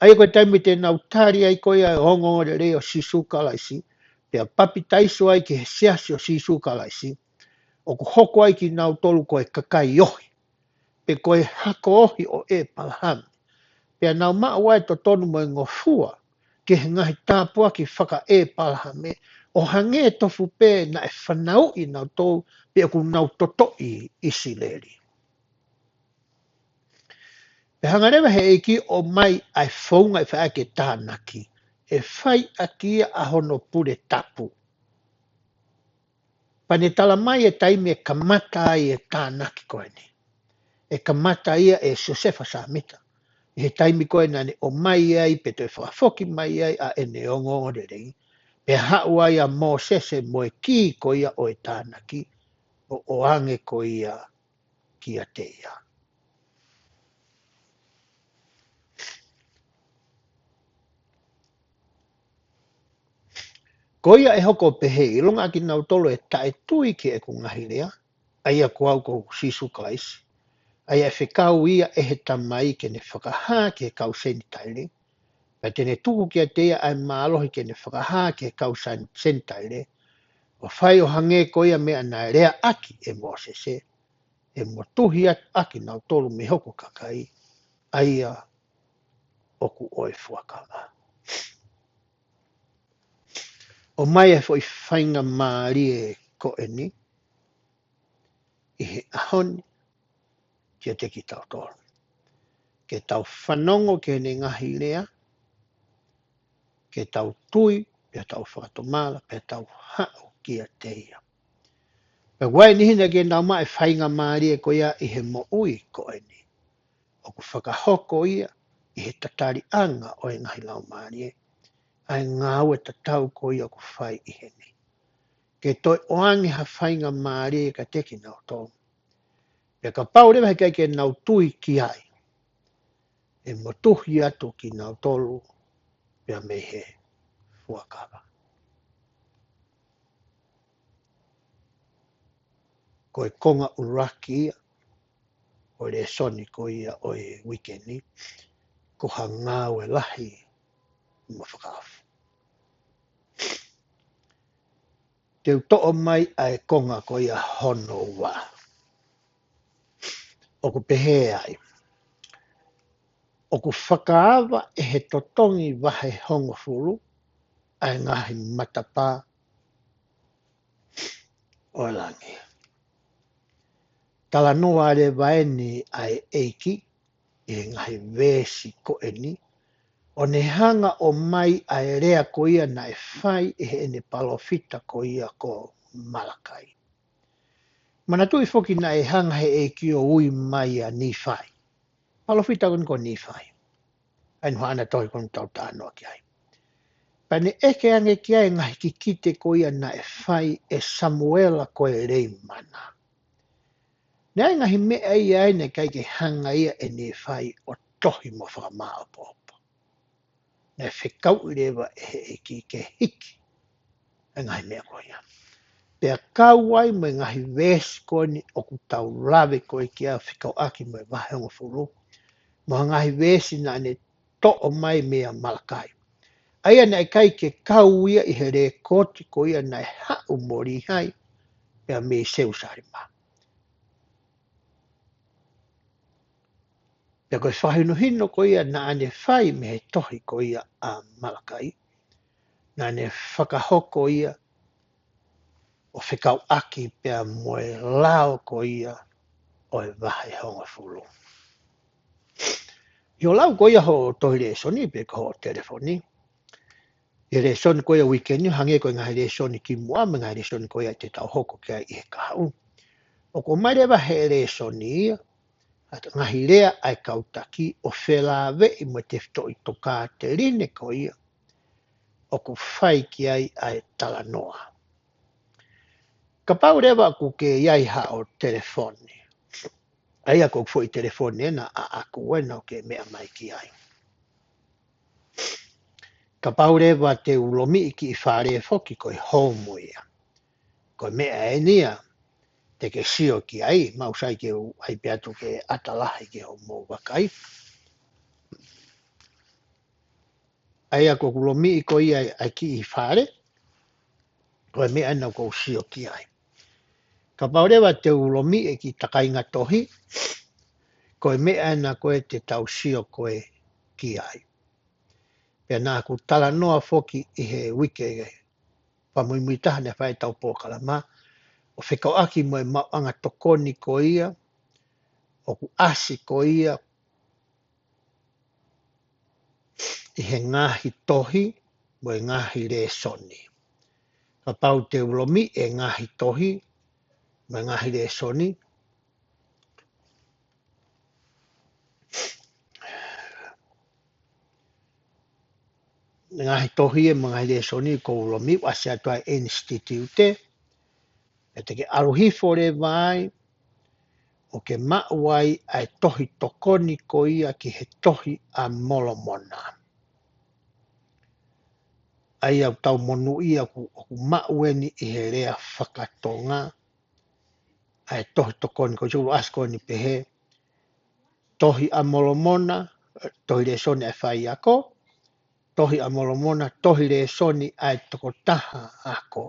ʻa ia ko e taimi te nau tali ai ko ia e ongoongolelei ʻo Sīsū Kalaisi, pea papitaiso ai ki he siasi ʻo Sīsū Kalaisi, ʻoku hoko ai kinautolu ko e kakai ohi, pe ko e hako ohi ʻo ʻĒpalahame. Pea nau maʻu ai e totonu mo e ngofua ki he ngaahi tāpuaki fakaʻĒpalahame, ʻo hangē tofu pē naʻe fanauʻi kinautolu pe ʻoku nau totoʻi ʻIsileli. Pea hanga leva he ʻEiki ʻo ʻomai ʻa e founga ʻe fai ʻaki e tānaki, ʻe fai ʻaki ia ʻa hono pule tapu. Pea ne tala mai e taimi ʻe kamata ai e tānaki ko eni. ʻe kamata ia ʻe Siosefa Sāmita. ʻI he taimi ko ē naʻa ne ʻomai ai pe toe fakafoki mai ai ʻa ʻene ongoongolelei, pea haʻu ai ʻa Mōsese mo e kī ko ia ʻo e tānaki, ʻo ʻoange ko ia kiate ia. Ko ia ʻe hoko ʻo pehē, ʻilonga ʻa kinautolu ʻe taʻetui ki heʻeku ngaahi lea, ʻa ia ko au ko Sīsū Kalaisi, ʻa ia ʻe fekau ia ʻe he Tamai ke ne fakahā ki he kau Senitaile, pea te ne tuku kiate ia ʻa e mālohi ke ne fakahā ki he kau Sen-, Senitaile, ʻo fai ʻo hangē ko ia meʻa naʻe leaʻaki ʻe Mōsese, ʻe motuhi atu ʻa kinautolu mei hoku kakai, ʻa ia ʻoku ʻo e fuakava. ʻOmai e foʻi faingamālie ko eni ʻi he ʻaho ni kiate kitautolu. Ke tau fanongo ki heʻene ngaahi lea, ke tau tui, pea tau fakatomala, pea tau haʻu kiate ia. Pea ʻoku ʻi ai e niʻihi naʻa nau maʻu e faingamālie ko ia ʻi he moʻui ko eni. ʻOku fakahoko ia ʻi he tataliʻanga ʻo e ngaahi laumālie, ʻa e ngāue tatau ko ia ʻoku fai ʻi heni. Ke toe ʻoange ha faingamālie kiate kinautolu. Pea kapau leva he ʻikai ke nau tui ki ai, ʻe motuhi atu kinautolu pea mei he fuakava. Ko e konga ʻuluaki ia ʻo e lēsoni ko ia ʻo e uike ni, ko ha ngāue lahi mo fakaʻofa. Te u toʻo mai ʻa e konga ko ia hono ua. ʻOku pehē ai, ʻoku fakaava ʻe he totongi vahe hongofulu ʻa e ngaahi matapā ʻo e langi. Talanoa leva eni ʻa e ʻEiki ʻi he ngaahi veesi ko eni, ʻo ne hanga ʻo ʻomai ʻa e lea ko ia naʻe fai ʻe heʻene palōfita ko ia ko Malakai. Manatuʻi foki naʻe hanga he ʻEiki ʻo ui mai ʻa Nīfai. Palōfita ko eni ko Nīfai. ʻA ia naʻa ne tohi ko eni ʻoku tau talanoa ki ai. Pea ne ʻeke ange ki ai e ngaahi kikite ko ia naʻe fai ʻe Samuela ko e Leimana. Naʻe ʻi ai e ngaahi meʻa ia ʻa ia naʻe ʻikai ke hanga ia ʻe Nīfai ʻo tohi mo fakamāʻopoʻopo. Naʻe fekauʻi leva ʻe he ʻEiki ke hiki e ngaahi meʻa ko ia. Pea kau ai mo e ngaahi veesi ko eni ʻoku tau lave ko ē ki ai, fekauʻaki mo e vahe hongofulu, mo e ngaahi veesi naʻa ne toʻo mai meia Malakai. ʻA ia naʻe ʻikai ke kau ia ʻi he lēkooti ko ia naʻe haʻu mo Līhai pea mei Selūsalema. Pea ko e fakahinohino ko ia naʻa ne fai mei he tohi ko ia ʻa Malakai, naʻa ne fakahoko ia ʻo fekauʻaki pea mo e lao ko ia ʻo e vahe hongofulu. ʻI hoʻo lau ko ia hoʻo tohi lēsoni pe ko hoʻo telefoni, ʻi he lēsoni ko ia uike ni, hangē ko e ngaahi lēsoni kimuʻa mo e ngaahi lēsoni ko ia te tau hoko ki ai ʻi he kahaʻu, ʻoku ʻomai leva he lēsoni ia ʻa e ngaahi lea ʻa e kau taki ʻo felāveʻi mo e tefitoʻi tokāteline ko ia ʻoku fai ki ai ʻa e talanoa. Kapau leva ʻoku ke ʻi ai haʻo telefoni, ʻa ia ko e foʻi telefoni ena ʻaʻaku ena ʻoku ke meʻa mai ki ai. Kapau leva te u lomiʻi ki fale foki, ko e home ia. Ko e meʻa eni ia te ke sio ki ai, mau sai ke u ʻai pē atu ke ʻata lahi ki hoʻomou vakai. ʻA ia ko ʻeku lomiʻi ko ia ʻa e ki fale, ko e meʻa ena ʻoku ou sio ki ai. Kapau leva te u lomiʻi ki he kāinga tohi, ko e meʻa ena ko ē te tau sio ko ē ki ai. Pea naʻa ku talanoa foki ʻi he uike fakamuimui taha naʻe fai ʻetau polokalama, ʻo fekauʻaki mo e maʻuʻanga tokoni ko ia ʻoku ʻasi ko ia ʻi he ngaahi tohi mo e ngaahi lēsoni. Kapau te u lomiʻi e ngaahi tohi mo e ngaahi lēsoni, ngaahi tohi ē mo e ngaahi lēsoni ʻoku ou lomi ʻoku ʻasi atu ʻa e Institute, pea te ke ʻalu hifo leva ai, ʻo ke maʻu ai ʻa e tohi tokoni ko ia ki he Tohi ʻa Molomona. ʻA ia ʻoku tau monūʻia ʻoku, ʻoku maʻu eni ʻi he lea faka-Tonga, ʻa e tohi tokoni ko ia ʻoku ʻasi ko eni pehē, Tohi ʻa Molomona, tohi lēsoni ʻa e faiako, Tohi ʻa Molomona, tohi lēsoni ʻa e tokotaha ako.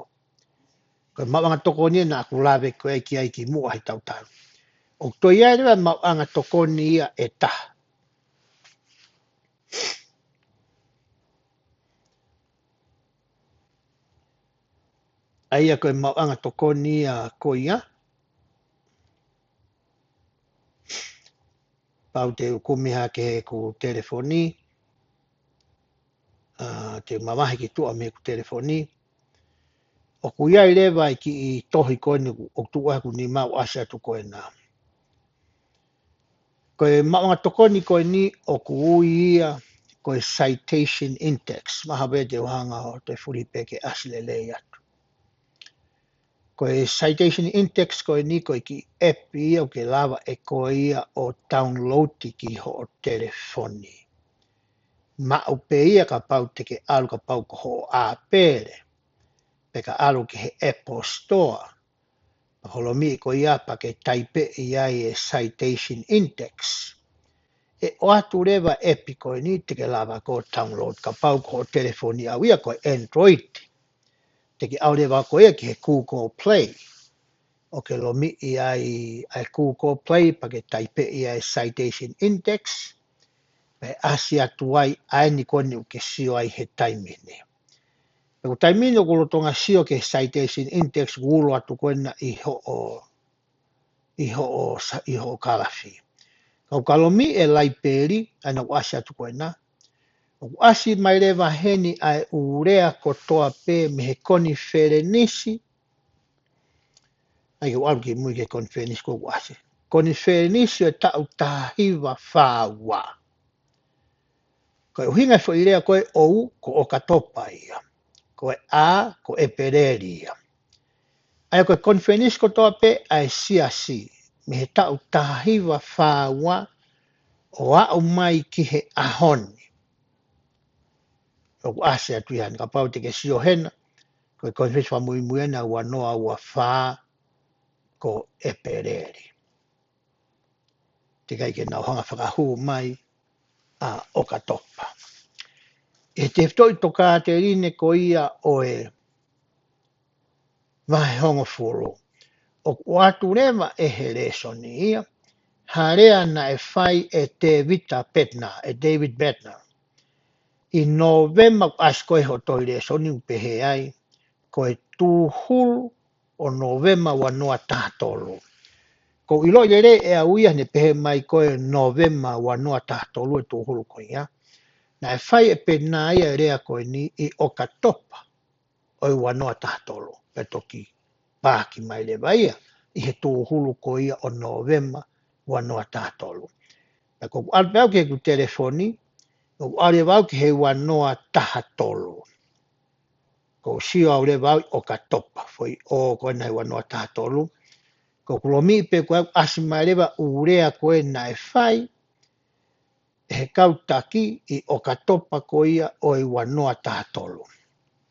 Ko e maʻuʻanga tokoni ē naʻa ku lave ko ē ki ai kimuʻa he tautau. ʻOku toe ʻi ai leva e maʻuʻanga tokoni ia ʻe taha. ʻA ia ko e maʻuʻanga tokoni ia ko ia. Pau te u kumi hake heʻeku telefoni. ʻA, te u mavahe ki tuʻa mei heʻeku telefoni. ʻOku ʻi ai leva e kiʻi tohi ko eni ʻoku tuʻu ʻeku nima ʻoku ʻasi atu ko ena. Ko e maʻuʻanga tokoni ko eni ʻoku ui ia ko e citation index. Mahalo pē te u hanga ʻo toe fuli pē ke ʻasi lelei atu. Ko e citation index ko eni ko e kiʻi ʻepi ia ʻoku ke lava ʻe koe ia ʻo download ki hoʻo telefoni. Maʻu pē ia kapau te ke ʻalu kapau ko hoʻo ʻāpele. Pe ka ʻalu ki he Apple Store. Pea ko e lomiʻi ko ia pea ke taipeʻi ai e citation index. ʻE ʻoatu leva e ʻepi ko eni te ke lava ʻo download kapau ko hoʻo telefoni ʻau ia ko e Android. Te ke ʻalu leva ko ia ki he Google Play. ʻO ke lomiʻi ai ʻa e Google Play pea ke taipeʻi ai e citation index. Pea ʻe ʻasi atu ai ʻa eni ko eni ʻoku ke sio ai he taimi ni. Pea ko e taimi ni ʻoku lolotonga sio ki he citation index ʻoku ulo atu ko ena ʻi hoʻo, ʻi hoʻo sa-, ʻi hoʻo kalafi. Ka ʻoku ka lomiʻi e laipeli, ʻa ena ʻoku ʻasi atu ko ena. ʻOku ʻasi mai leva heni ʻa e ʻū lea kotoa pē mei he konifelenisi. ʻAi ke u ʻalu ki mui ki he konifelenisi ko ē ʻoku ʻasi. Konifelenisi ʻo e taʻu taha hiva fā ua. Ko e ʻuhinga e foʻi lea ko e O ko ʻOkatopa ia. Ko e A ko ʻEpeleli ia. ʻA ia ko e konifelenisi kotoa pē ʻa e siasi mei he taʻu taha hiva fā ua ʻo aʻu mai ki he ʻaho ni. ʻOku ʻasi atu ia heni kapau te ke sio hena, ko e konifelenisi fakamuimui ena ua noa ua fā ko ʻEpeleli. Teʻeki ai ke nau hanga fakahū mai ʻa ʻOkatopa. ʻI he tefitoʻi tokāteline ko ia ʻo e vahe hongofulu. ʻOku ʻoatu leva ʻe he lēsoni ia, ha lea naʻe fai ʻe Tēvita Petinā, ʻe David Bednar. ʻI Nōvema ʻoku ʻasi ko ē hoʻo tohi lēsoni ʻoku pehē ai, ko e tūhulu ʻo Nōvema ua noa taha tolu. Ko u ʻiloʻi lelei ʻe au ia he naʻe pehē mai ko e Nōvema ua noa taha tolu e tūhulu ko ia. Naʻe fai ʻe Petinā ia e lea ko eni ʻi ʻOkatopa ʻo e ua noa taha tolu. Pea toki paaki mai leva ia ʻi he tūhulu ko ia ʻo Nōvema ua noa taha tolu. Pea ko u ʻalu pē au ki heʻeku telefoni, ʻoku ʻalu leva au ki he ua noa taha tolu. Ko u sio au leva au ʻi ʻOkatopa, foʻi O ko ena ʻi ua noa taha tolu. Ko ʻeku lomiʻi pē ko ē ʻoku ʻasi mai leva ʻū lea ko ē naʻe fai ʻe he kau taki ʻi ʻOkatopa ko ia ʻo e ua noa taha tolu.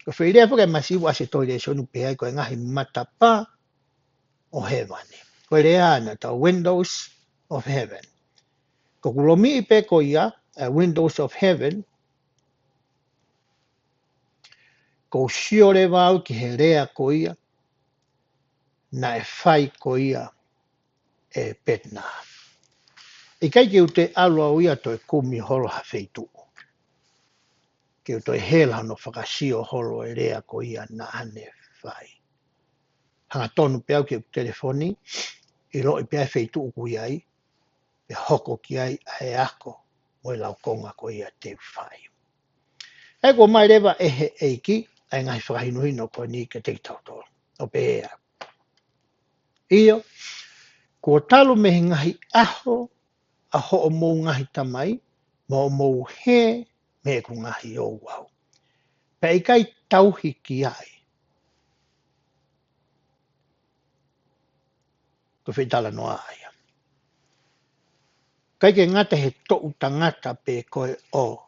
Ko e foʻi lea foki ʻe masiu ʻasi he tohi lēsoni ʻoku pehē ai ko e ngaahi matapā ʻo hēvani. Ko e lea ʻana, the windows of heaven. Ko ʻeku lomiʻi pē ko ia, e windows of heaven, ko u sio leva au ki he lea ko ia, naʻe fai ko ia ʻe Petinā. ʻIkai ke u toe ʻalu au ia ʻo toe kumi holo ha feituʻu. Ke u toe hela hono fakasio holo e lea ko ia naʻa ne fai. Hangatonu pē au ki heʻeku telefoni, ʻiloʻi pē ʻa e feituʻu ʻoku ʻi ai, pea hoko ki ai ʻa e ako mo e laukonga ko ia te u fai. ʻA ia kuo ʻomai leva ʻe he ʻEiki ʻa e ngaahi fakahinohino ko eni kiate kitautolu. ʻO pehē ʻe ia. ʻIo, kuo talu mei he ngaahi ʻaho ʻa hoʻomou ngaahi tamai, mo hoʻomou hē mei heʻeku ngaahi ouau. Pea ʻikai tauhi ki ai. Ko e foʻi talanoa ia. ʻIkai ke ngata he toʻu tangata pē ko ē ʻo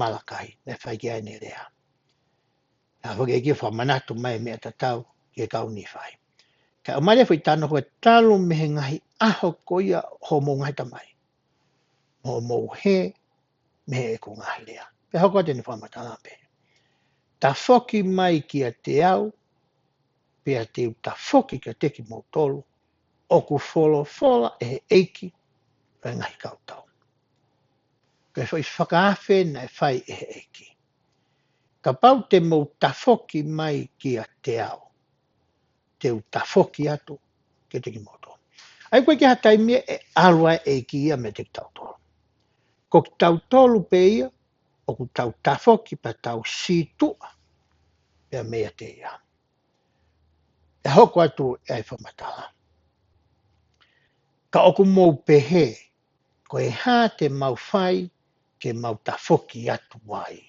Malakai, naʻe fai ki ai ʻene lea. Naʻe foki ʻEiki ʻo fakamanatu mai meʻa tatau ki he kau Nīfai. Ka ʻoku mālie foʻi talanoa ko ē talu mei he ngaahi ʻaho ko ia hoʻomou ngaahi tamai. Mo hoʻomou hē mei heʻeku ngaahi lea. Pea hoko atu ʻene fakamatala pē. Tafoki mai kiate au, pea te u tafoki kiate kimoutolu, ʻoku folofola ʻe he ʻEiki ʻo e ngaahi kautau. Ko e foʻi fakaafe naʻe fai ʻe he ʻEiki. Kapau te mou tafoki mai kiate au, te u tafoki atu kiate kimoutolu. ʻA ia ʻoku ʻikai ke ʻi ai ha taimi ʻe ʻalu ai e ʻEiki ia meiate kitautolu. Ko kitautolu pē ia, ʻoku tau tafoki pea tau sītuʻa pea meiate ia. ʻE hoko atu ʻa e fakamatala. Ka ʻoku mou pehē, ko e hā te mau fai ke mau tafoki atu ai.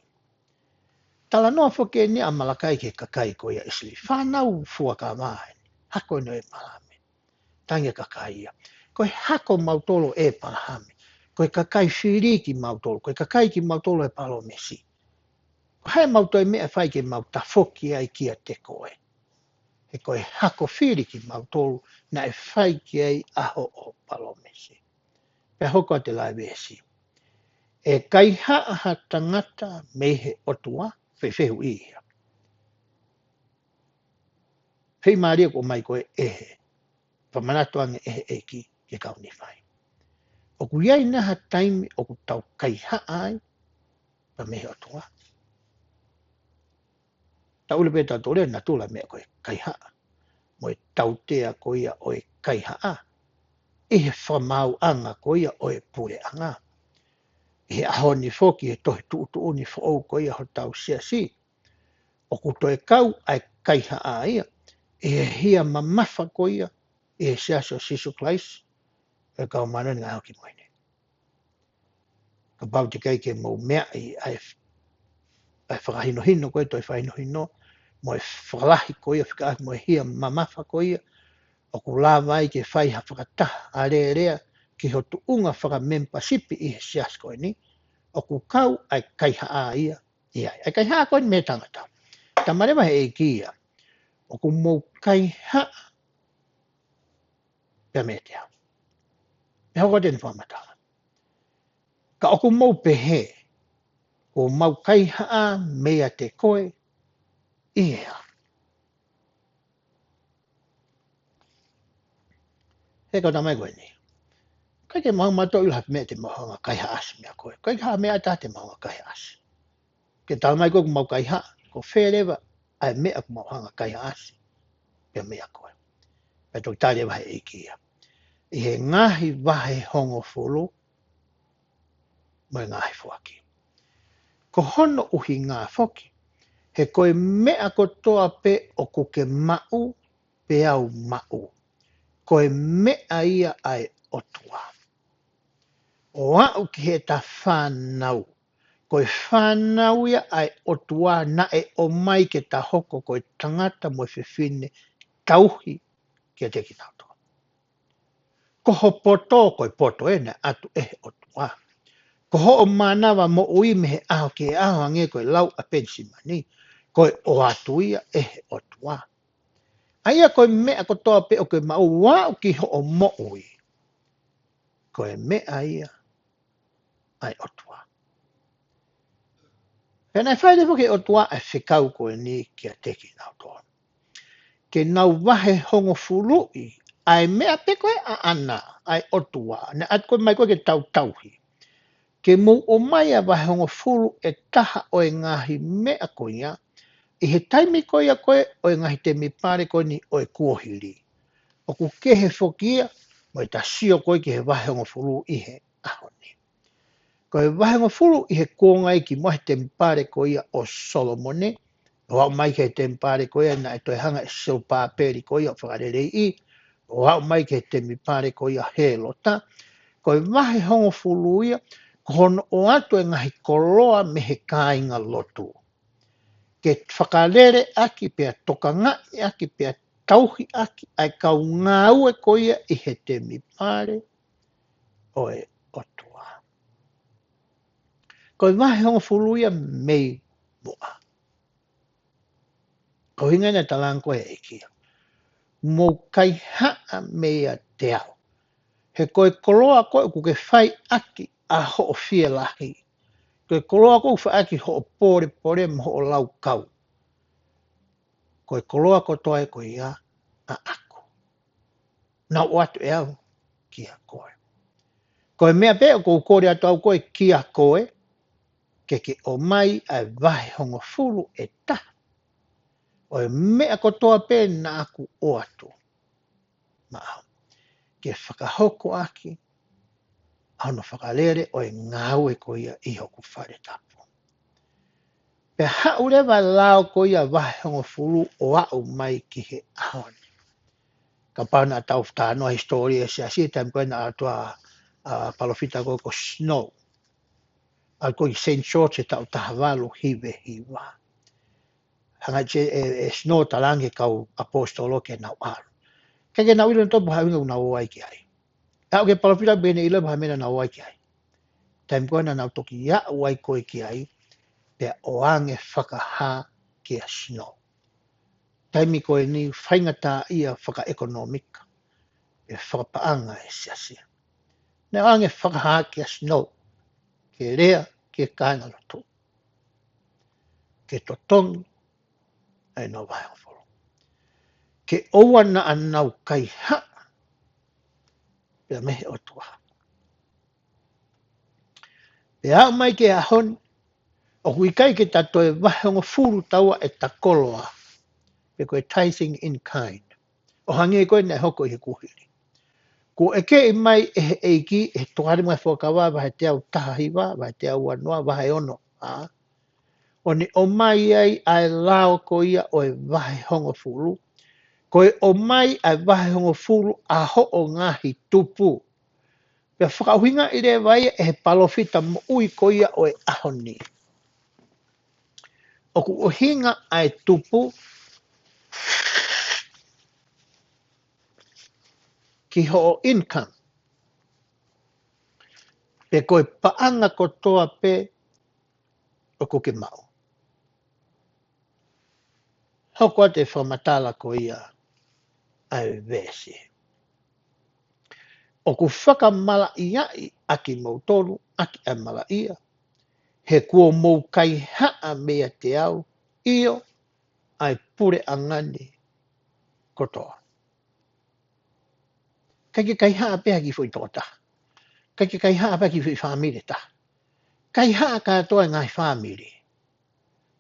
Talanoa foki eni ʻa Malakai ki he kakai ko ia ʻIsileli. Fānau fuakava eni. Hako eni ʻo ʻĒpalahame. Tangi ʻa e kakai ia. Ko e hako mautolu ʻo ʻĒpalahame. Ko e kakai fili kimautolu. Ko e kakai kimautolu ʻo e palōmesi. Ko hai mau toe meʻa fai ke mau tafoki ai kiate koe. He ko e hako fili kimautolu naʻe fai ki ai ʻa hoʻo palōmesi. Pea hoko atu e lave ʻe Sīsū. ʻE kaihaʻa ha tangata mei he ʻOtua, fefehuʻi ia. Fei mālie ko mai ko e ʻe he. Fakamanatu ange ʻe he ʻEiki ki he kau Nīfai. ʻOku ʻi ai nai ha taimi ʻoku tau kaihaʻa ai, pea mei he ʻOtua. Tau ʻilo pē tautolu e natula meʻa ko e kaihaʻa. Mo e tautea ko ia ʻo e kaihaʻa. ʻI he fakamaauʻanga ko ia ʻo e puleʻanga. ʻI he ʻaho ni foki he tohi tuʻutuʻuni foʻou ko ia hotau siasi. ʻOku toe kau ʻa e kaihaʻa ia. ʻI he hia mamafa ko ia. ʻI he siasi ʻo Sīsū Kalaisi. ʻE kau mānani ngā hoki mo ine. Kapau te kai ke mou meaʻi ʻa e, ʻa e fakahinohino ko e toe fakahinohino, mo e fakalahi ko ia, fika mo e hia mamafa ko ia, ʻoku lava ai ke fai ha fakataha alēlea ki ho tuʻunga fakamemipasipi ʻi he siasi ko eni, ʻoku kau ʻa e kaihaʻa ia, ia. ʻA e kaihaʻa ko eni mei he tangata. Talamai ʻe he ʻEiki ia, ʻoku mou kaihaʻa pea meiate au. Pea hoko atu ʻene fakamatala. Ka ʻoku mou pehē, kuo mau kaihaʻa meiate koe, ʻi he hā. He kau tamai ko eni. ʻIkai ke mau mātou ʻilo ha meʻa te mau hanga kaihaʻasi meia koe. ʻIkai ke ha meʻa ʻe taha te mau hanga kaihaʻasi. Ke talamai ko ē kuo mau kaihaʻa, ko fē leva ʻa e meʻa kuo mau hanga kaihaʻasi. Pea meia koe. Pea toki tali ʻe he ʻEiki ia. ʻI he ngaahi vahe hongofulu, mo e ngaahi foaki. Ko hono ʻuhinga foki, he ko e meʻa kotoa pē ʻoku ke maʻu, pea u maʻu. Ko e meʻa ia ʻa e ʻOtua. ʻO aʻu ki heʻeta fānau. Ko e fānau ia ʻa e ʻOtua naʻe ʻomai ke ta hoko ko e tangata mo e fefine tauhi kiate kinautolu. Ko ho poto, ko e poto ē naʻe ʻatu ʻe he ʻOtua. Ko hoʻo mānava moʻui mei he ʻaho ki he ʻaho hangē ko e lau ʻa Penisimani. Ko e ʻoatu ia ʻe he ʻOtua. ʻA ia ko e meʻa kotoa pē ʻoku ke maʻu ʻo aʻu ki hoʻo moʻui. Ko e meʻa ia ʻa e ʻOtua. Pea naʻe fai leva ki he ʻOtua ʻa e fekau ko eni kiate kinautolu. Ke nau vahe hongofuluʻi ʻa e meʻa pē ko ē ʻaʻana, ʻa e ʻOtua. Naʻe ʻatu ko ē mai ko ē ke tau tauhi. Ke mou ʻomai ʻa e vahe hongofulu ʻe taha ʻo e ngaahi meʻa ko ia. ʻI he taimi ko ia ko ē ʻo e ngaahi temipale ko eni ʻo e kuohili. ʻOku kehe foki ia, mo ʻeta sio ko ē ki he vahe hongofulu ʻi he ʻaho ni. Ko e vahe hongofulu ʻi he kuonga ʻi ki muʻa he temipale ko ia ʻo Solomone, ʻo aʻu mai ki he temipale ko ia naʻe toe hanga ʻe Selupapeli ko ia ʻo fakaleleiʻi, ʻo aʻu mai ki he temipale ko ia Helota, ko e vahe hongofulu ia, ko hono ʻoatu e ngaahi koloa mei he kāinga lotu. ke fakalele ʻaki pea tokangaʻi ʻaki pea tauhi ʻaki ʻa e kau ngāue ko ia ʻi he temipale ʻo e ʻOtua. Ko e vahe hongofulu ia mei muʻa. Ko hinga na talango e ʻEiki. Mou kaihaʻa meiate au. He ko e koloa ko ē ʻoku ke fai ʻaki ʻa hoʻo fielahi. Ko e koloa ko ē ʻoku fai ʻaki hoʻo pōlepole mo hoʻo laukau. Ko e koloa kotoa ē ko ia ʻaʻaku. Naʻa ku ʻoatu ʻe au kia koe. Ko e meʻa pē ʻoku ou kole atu au ko ē kia koe, ke ke ʻomai ʻa e vahe hongofulu ʻe taha ʻo e meʻa kotoa pē naʻa ku ʻoatu maʻau. Ke fakahoko ʻaki ʻa hono fakalele ʻo e ngāue ko ia ʻi hoku fale tapu. Pea haʻu leva lao ko ia vahe hongofulu ʻo aʻu mai ki he ʻaho ni. Kapau naʻa tau talanoa hisitōlia ʻa e siasi, taimi ko ē naʻe ʻatu ʻa, ʻa palōfita ko ē ko Snow. ʻA ko ē Saint George he taʻu taha valu hiva hiva. Hanga ʻe, ʻe, ʻe Snow talaange kau ʻaposetolo ke nau ʻalu. Kae ke nau ʻilo nautolu pe ko e hā e ʻuhinga ʻoku nau ō ai ki ai. Aʻu ki he palōfita pea ne ʻilo pe ko e hā e meʻa naʻa nau ō ai ki ai. Taimi ko ē naʻa nau toki aʻu ai ko ē ki ai, pea ʻoange fakahā kia Snow. Taimi ko eni faingataʻaʻia fakaʻekonōmika, pea fakapaʻanga ʻa e siasi. Naʻe ʻoange fakahā kia Snow, ke lea ki he kāingalotu, ke totongi ʻa ʻenau vahe hongofulu. Ke ʻoua naʻa nau kaihaʻa pea mei he ʻOtua. Pea aʻu mai ki he ʻaho ni, ʻoku ʻikai ke ta toe vahe hongofulu taua ʻeta koloa, pe ko e tithing in kind. ʻO hangē ko ē naʻe hoko ʻi he kuohili. Kuo ʻekeʻi mai ʻe he ʻEiki, ʻi he Tokāteline mo e Fuakava vahe teau taha hiva, vahe teau ua noa, vahe ono, ʻa. ʻO ne ʻomai ai ʻa e lao ko ia ʻo e vahe hongofulu. Ko e ʻomai ʻa e vahe hongofulu ʻa hoʻo ngaahi tupu. Pea fakaʻuhingaʻi leva ia ʻe he palōfita moʻui ko ia ʻo e ʻaho ni. ʻOku ʻuhinga ʻa e tupu ki hoʻo income. Pe ko e paʻanga kotoa pē ʻoku ke maʻu. Hoko atu e fakamatala ko ia ʻa e veesi. ʻOku fakamalaʻiaʻi ʻa kimoutolu ʻaki ʻa e malaʻia, he kuo mou kaihaʻa meiate au, ʻio, ʻa e puleʻanga ni kotoa. ʻIkai ke kaihaʻa pē ha kiʻi foʻi tokotaha. ʻIkai ke kaihaʻa pē ha kiʻi foʻi fāmili ʻe taha. Kaihaʻa kātoa e ngaahi fāmili.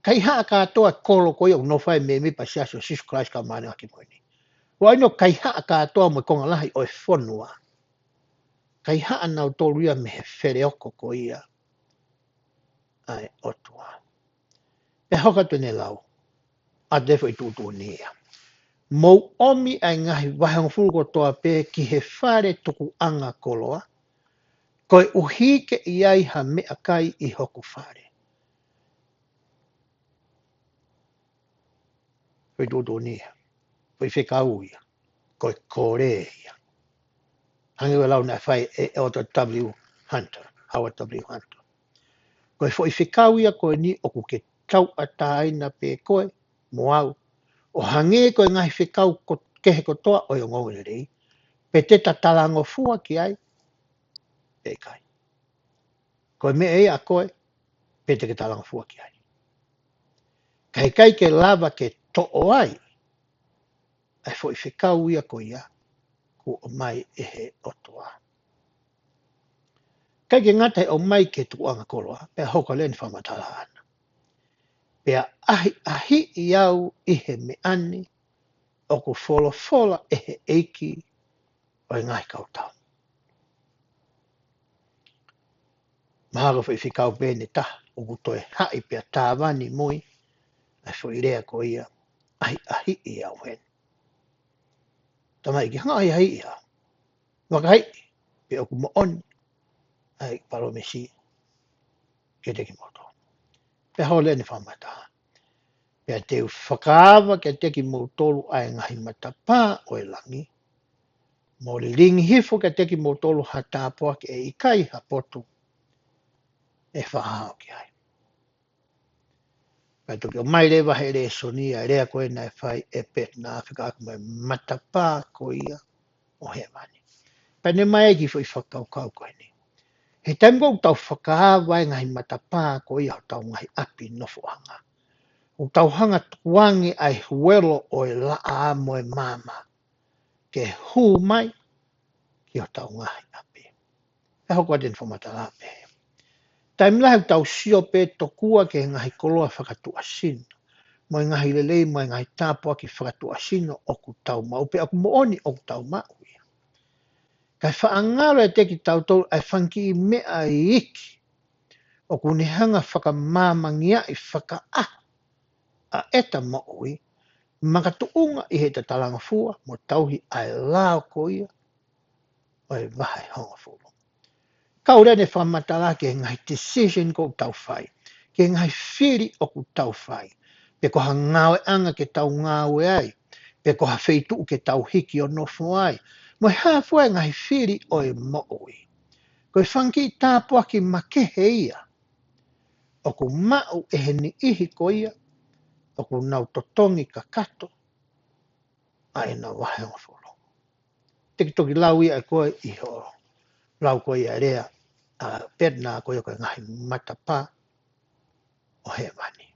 Kaihaʻa kātoa e kolo ko ia ʻoku nofo ai e mēmipa Siasi ʻo Sīsū Kalaisi ʻo e Kau Māʻoniʻoni ʻi he Ngaahi ʻAho Kimui ni. ʻOku ʻi ai hono kaihaʻa kātoa mo e konga lahi ʻo e fonua. Kaihaʻa nautolu ia mei he feleoko ko ia ʻa e ʻOtua. Pea hoko atu ʻene lau ʻa e foʻi tuʻutuʻuni ia. Mou ʻomi ʻa e ngaahi vahe hongofulu kotoa pē ki he fale tukuʻanga koloa, koeʻuhi ke ʻi ai ha meʻakai ʻi hoku fale. Foʻi tuʻutuʻuni ia. Foʻi fekau ia. Ko e kole ia. Hangē ko e lau naʻe fai ʻe ʻEletā W. Hunter, Howard W. Hunter. Ko e foʻi fekau ia ko eni ʻoku ke tauʻatāina pē koe mo au. ʻO hangē ko e ngaahi fekau ko, kehe kotoa ʻo e ongoongolelei. Pe te ta talangofua ki ai, pe ʻikai. Ko e meʻa ia ʻa koe, pe te ke talangofua ki ai. Ka ʻikai ke lava ke toʻo ai ʻa e foʻi fekau ia ko ia, kuo ʻomai ʻe he ʻOtua. ʻIkai ke ngata he ʻomai ki he tukuʻanga koloa, pea hoko leva ʻene fakamatala ʻana. Pea ʻahiʻahiʻi au ʻi he meʻa ni, ʻoku folofola ʻe he ʻEiki ʻo e ngaahi kautau. Mahalo ko e foʻi fekau pē ʻe taha, ʻoku toe haʻi pea tāvani mui ʻa e foʻi lea ko ia, ʻahiʻahiʻi au heni. Tamaiki, hanga ʻahiʻahiʻi au. Vakaiʻi pe ʻoku moʻoni ʻa e palōmesi kiate kimoutolu. Pea hoko leva ʻene fakamatala. Pea te u fakaava kiate kimoutolu ʻa e ngaahi matapā ʻo e langi, mo lilingi hifo kiate kimoutolu ha tāpuaki ʻe ʻikai ha potu ʻe fakahao ki ai. Pea toki ʻomai leva he lēsoni ʻa e lea ko ē naʻe fai ʻe Pētena fekauʻaki mo e matapā ko ia ʻo hēvani. Pea ne ʻomai ai e kiʻi foʻi fakakaukau ko eni. He taimi ko ē ʻoku tau fakaava e ngaahi matapā ko ia hotau ngaahi ʻapi nofoʻanga, ʻoku tau hanga ʻo tukuange ʻa e huelo ʻo e laʻā mo e maama ke hū mai ki hotau ngaahi ʻapi. Pea hoko atu ʻene fakamatala pē. Taimi lahi ʻoku tau sio pē tokua ki he ngaahi koloa fakatuʻasino, mo e ngaahi lelei, mo e ngaahi tāpuaki fakatuʻasino ʻoku tau maʻu, pe ʻoku moʻoni ʻoku tau maʻu ia. Kae faʻa ngalo ʻiate kitautolu ʻa e fanga kiʻi meʻa iiki ʻoku ne hanga ʻo fakamāmangiaʻi, fakaʻaho ʻa ʻeta moʻui, makatuʻunga ʻi heʻeta talangofua mo tauhi ʻa e lao ko ia ʻo e vahe hongofulu. Kau leva ʻene fakamatala ki he ngaahi decision ʻoku tau fai, ki he ngaahi fili ʻoku tau fai, pe ko ha ngāueʻanga ke tau ngāue ai, pe ko ha feituʻu ke tau hiki ʻo nofo ai, mo e hā fua e ngaahi fili ʻo e moʻui. Ko e fanga kiʻi tāpuaki makehe ia ʻoku maʻu ʻe he niʻihi ko ia ʻoku nau totongi kakato ʻa ʻenau vahe hongofulu. Te ke toki lau ia ʻe koe ʻi hoʻo lau ko ia e lea ʻa Pētena ko ia ko e ngaahi matapā ʻo hēvani.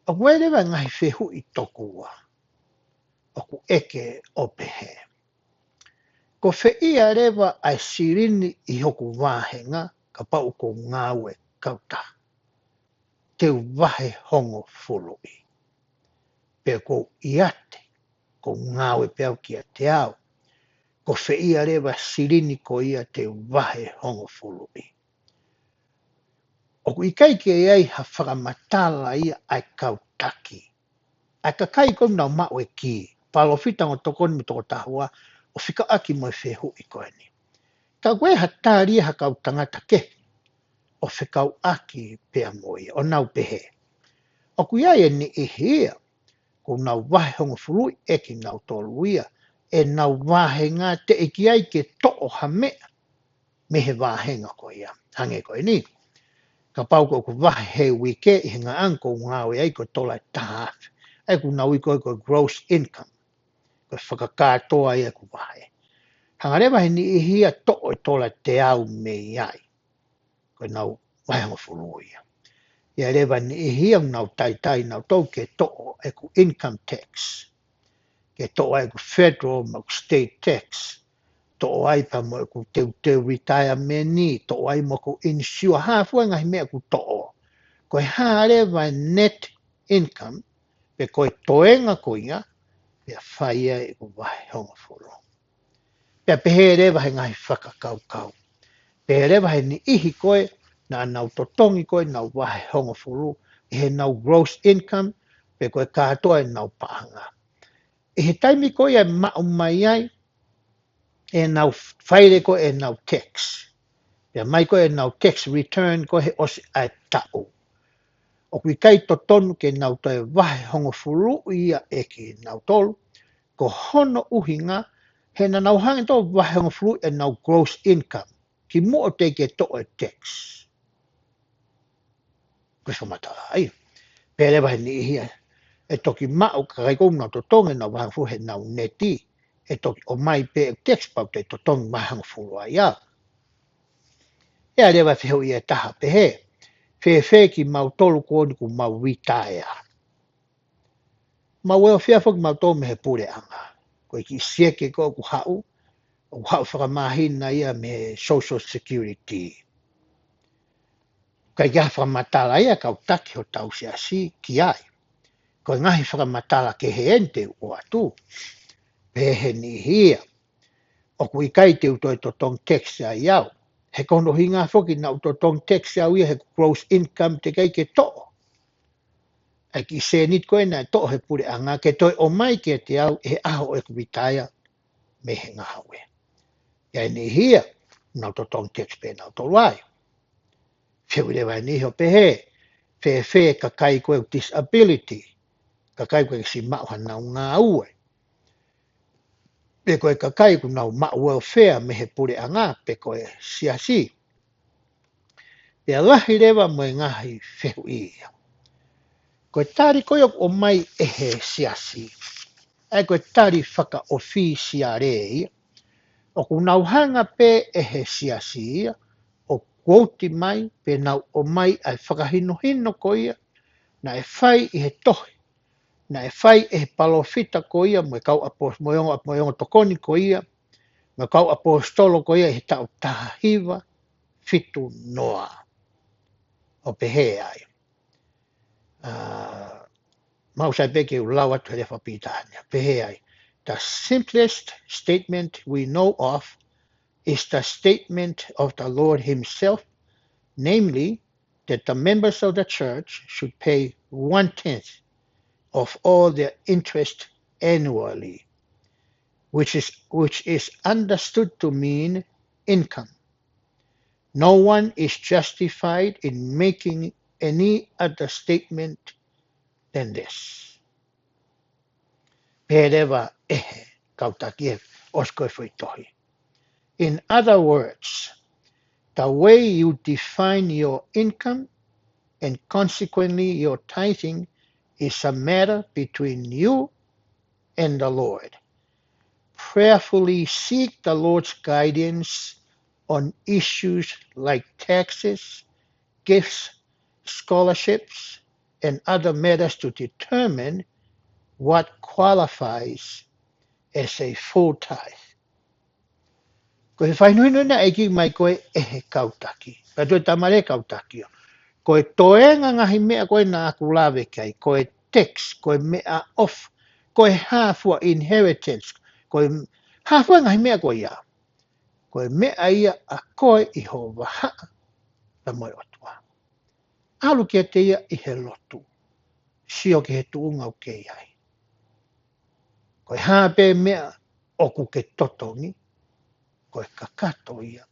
ʻOku ʻi ai leva e ngaahi fehuʻi tokua ʻoku ʻeke ʻo pehē: Ko fē ia leva ʻa e silini ʻi hoku vāhenga kapau ʻoku ou ngāue kautaha? Te u vahe hongofuluʻi. Pe ʻoku ou ʻiate, ʻoku ou ngāue pē au kiate au. Ko fē ia leva silini ko ia te u vahe hongofuluʻi? ʻOku ʻikai ke ʻi ai ha fakamatala ia ʻa e kau taki, ʻa e kakai ko ē ʻoku nau maʻu e kī, palōfita, ongo tokoni mo e tokotahua, ʻo fekauʻaki mo e fehuʻi ko eni. Ka ʻoku ʻi ai ha tali ia ha kau tangata kehe ʻo fekauʻaki pea mo ia, ʻo nau pehē: ʻOku ʻi ai e niʻihi ia ʻoku nau vahe hongofuluʻi ʻe kinautolu ia ʻenau vāhenga teʻeki ai ke toʻo ha meʻa mei he vāhenga ko ia. Hangē ko eni, kapau ko ʻeku vahe he uike ʻi he ngaahi ʻaho ʻoku ou ngāue ai ko e tola ʻe taha afe, ʻa ia ʻoku nau ui ko ē ko e gross income, ko e fakakātoa ia ʻeku vahe. Hanga leva he niʻihi ia ʻo toʻo e tola ʻe teau mei ai, ko ʻenau vahe hongofulu ia. ʻI ai leva e niʻihi ia ʻoku nau taitai nautolu ke toʻo ʻeku income tax, ke toʻo ai ʻeku federal mo ʻeku state tax, toʻo ai pea mo ʻeku teuteu retirement, toʻo ai mo ʻeku insure, hā fua e ngaahi meʻa ʻoku toʻo. Ko e hā leva e net income, pe ko e toenga ko ia, pea fai ai ʻeku vahe hongofulu. Pea pehē leva he ngaahi fakakaukau, pehē leva he niʻihi ko ē naʻa nau totongi ko ē ʻenau vahe hongofulu ʻi heʻenau gross income, pe ko e kātoa ʻenau paʻanga, ʻi he taimi ko ia ʻe maʻu mai ai ʻenau faile ko ē ʻenau tax, pea mai ko ē ʻenau tax return ko ē he ʻosi ʻa e taʻu, ʻoku ʻikai totonu ke nau toe vahe hongofuluʻi ia ʻe kinautolu. Ko hono ʻuhinga, he naʻa nau hanga ʻo vahe hongofuluʻi ʻenau gross income kimuʻa teʻeki ke toʻo e tax. Ko e fakamatala ia. Pehē leva he niʻihi ia ʻe toki maʻu, kakai ko ē ʻoku nau totongi ʻenau vahe hongofulu heʻenau neti, ʻe toki ʻomai pē e tax pea u toe totongi vahe hongofulu ai au. ʻE ʻi ai leva e fehuʻi ʻe taha, pehē: Fēfē kimautolu ko eni ʻoku mau retire? Mau welfare foki mautolu mei he puleʻanga. Ko e kiʻi sieke ko ē ʻoku haʻu, ʻoku haʻu fakamāhina ia mei he Social Security. ʻIkai ke ʻi ai ha fakamatala ia ʻa e kau taki hotau siasi ki ai. Ko e ngaahi fakamatala kehe eni te u ʻoatu. Pehē he niʻihi ia, ʻoku ʻikai te u toe totongi tax ai au. He ko hono ʻuhinga foki naʻa ku totongi tax au ia he gross income teʻeki ai ke toʻo ʻa e kiʻi sēniti ko ē naʻe toʻo he puleʻanga ke toe ʻomai kiate au ʻi he ʻaho ʻeku retire mei he ngāue. ʻI ai e niʻihi ia ʻoku nau totongi tax pē nautolu ai. Fehuʻi leva e niʻihi ʻo pehē: Fēfē e kakai ko ē ʻoku disability? kakai ʻoku ʻikai ke siʻi maʻu hanau ngāue. Pe ko e kakai ʻoku nau maʻu welfare mei he puleʻanga, pe ko e siasi. Pea lahi leva mo e ngaahi fehuʻi ia. Ko e tali ko ia ʻoku ʻomai ʻe he siasi, ʻa ia ko e tali fakaʻofisiale ia, ʻoku nau hanga pē ʻe he siasi ia ʻo quote mai, pe nau ʻomai ʻa e fakahinohino ko ia naʻe fai ʻi he tohi, naʻe fai ʻe he palōfita ko ia mo e kau ʻapos-, mo e ongo, mo e ongo tokoni ko ia, mo e kau ʻaposetolo ko ia ʻi he taʻu taha hiva fitu noa. ʻO pehē ai. ʻA, mau sai pē ke u lau atu he lea faka-Pilitānia. Pehē ai. The simplest statement we know of is the statement of the Lord himself, namely that the members of the church should pay one-tenth of all their interest annually, which is, which is understood to mean income. No one is justified in making any other statement than this. Pehē leva ʻe he kau taki ʻe ʻosi ko e foʻi tohi. In other words, the way you define your income and consequently your tithing is a matter between you and the Lord. Prayerfully seek the Lord's guidance on issues like taxes, gifts, scholarships, and other matters to determine what qualifies as a full tithe. Ko e fakahinohino naʻe ʻeke mai ko ē ʻe he kau taki. Pea toe tali mai ʻe he kau taki ʻo, ko e toenga ngaahi meʻa ko ē naʻa ku lave ki ai, ko e tax, ko e meʻaʻofa, ko e hā fua, inheritance, ko e hā fua ngaahi meʻa ko ia. Ko e meʻa ia ʻa koe ʻi ho vahaʻa pea mo e ʻOtua. ʻAlu kiate ia ʻi he lotu. Sio ki he tuʻunga ʻoku ke ʻi ai. Ko e hā pē meʻa ʻoku ke totongi, ko e kakato ia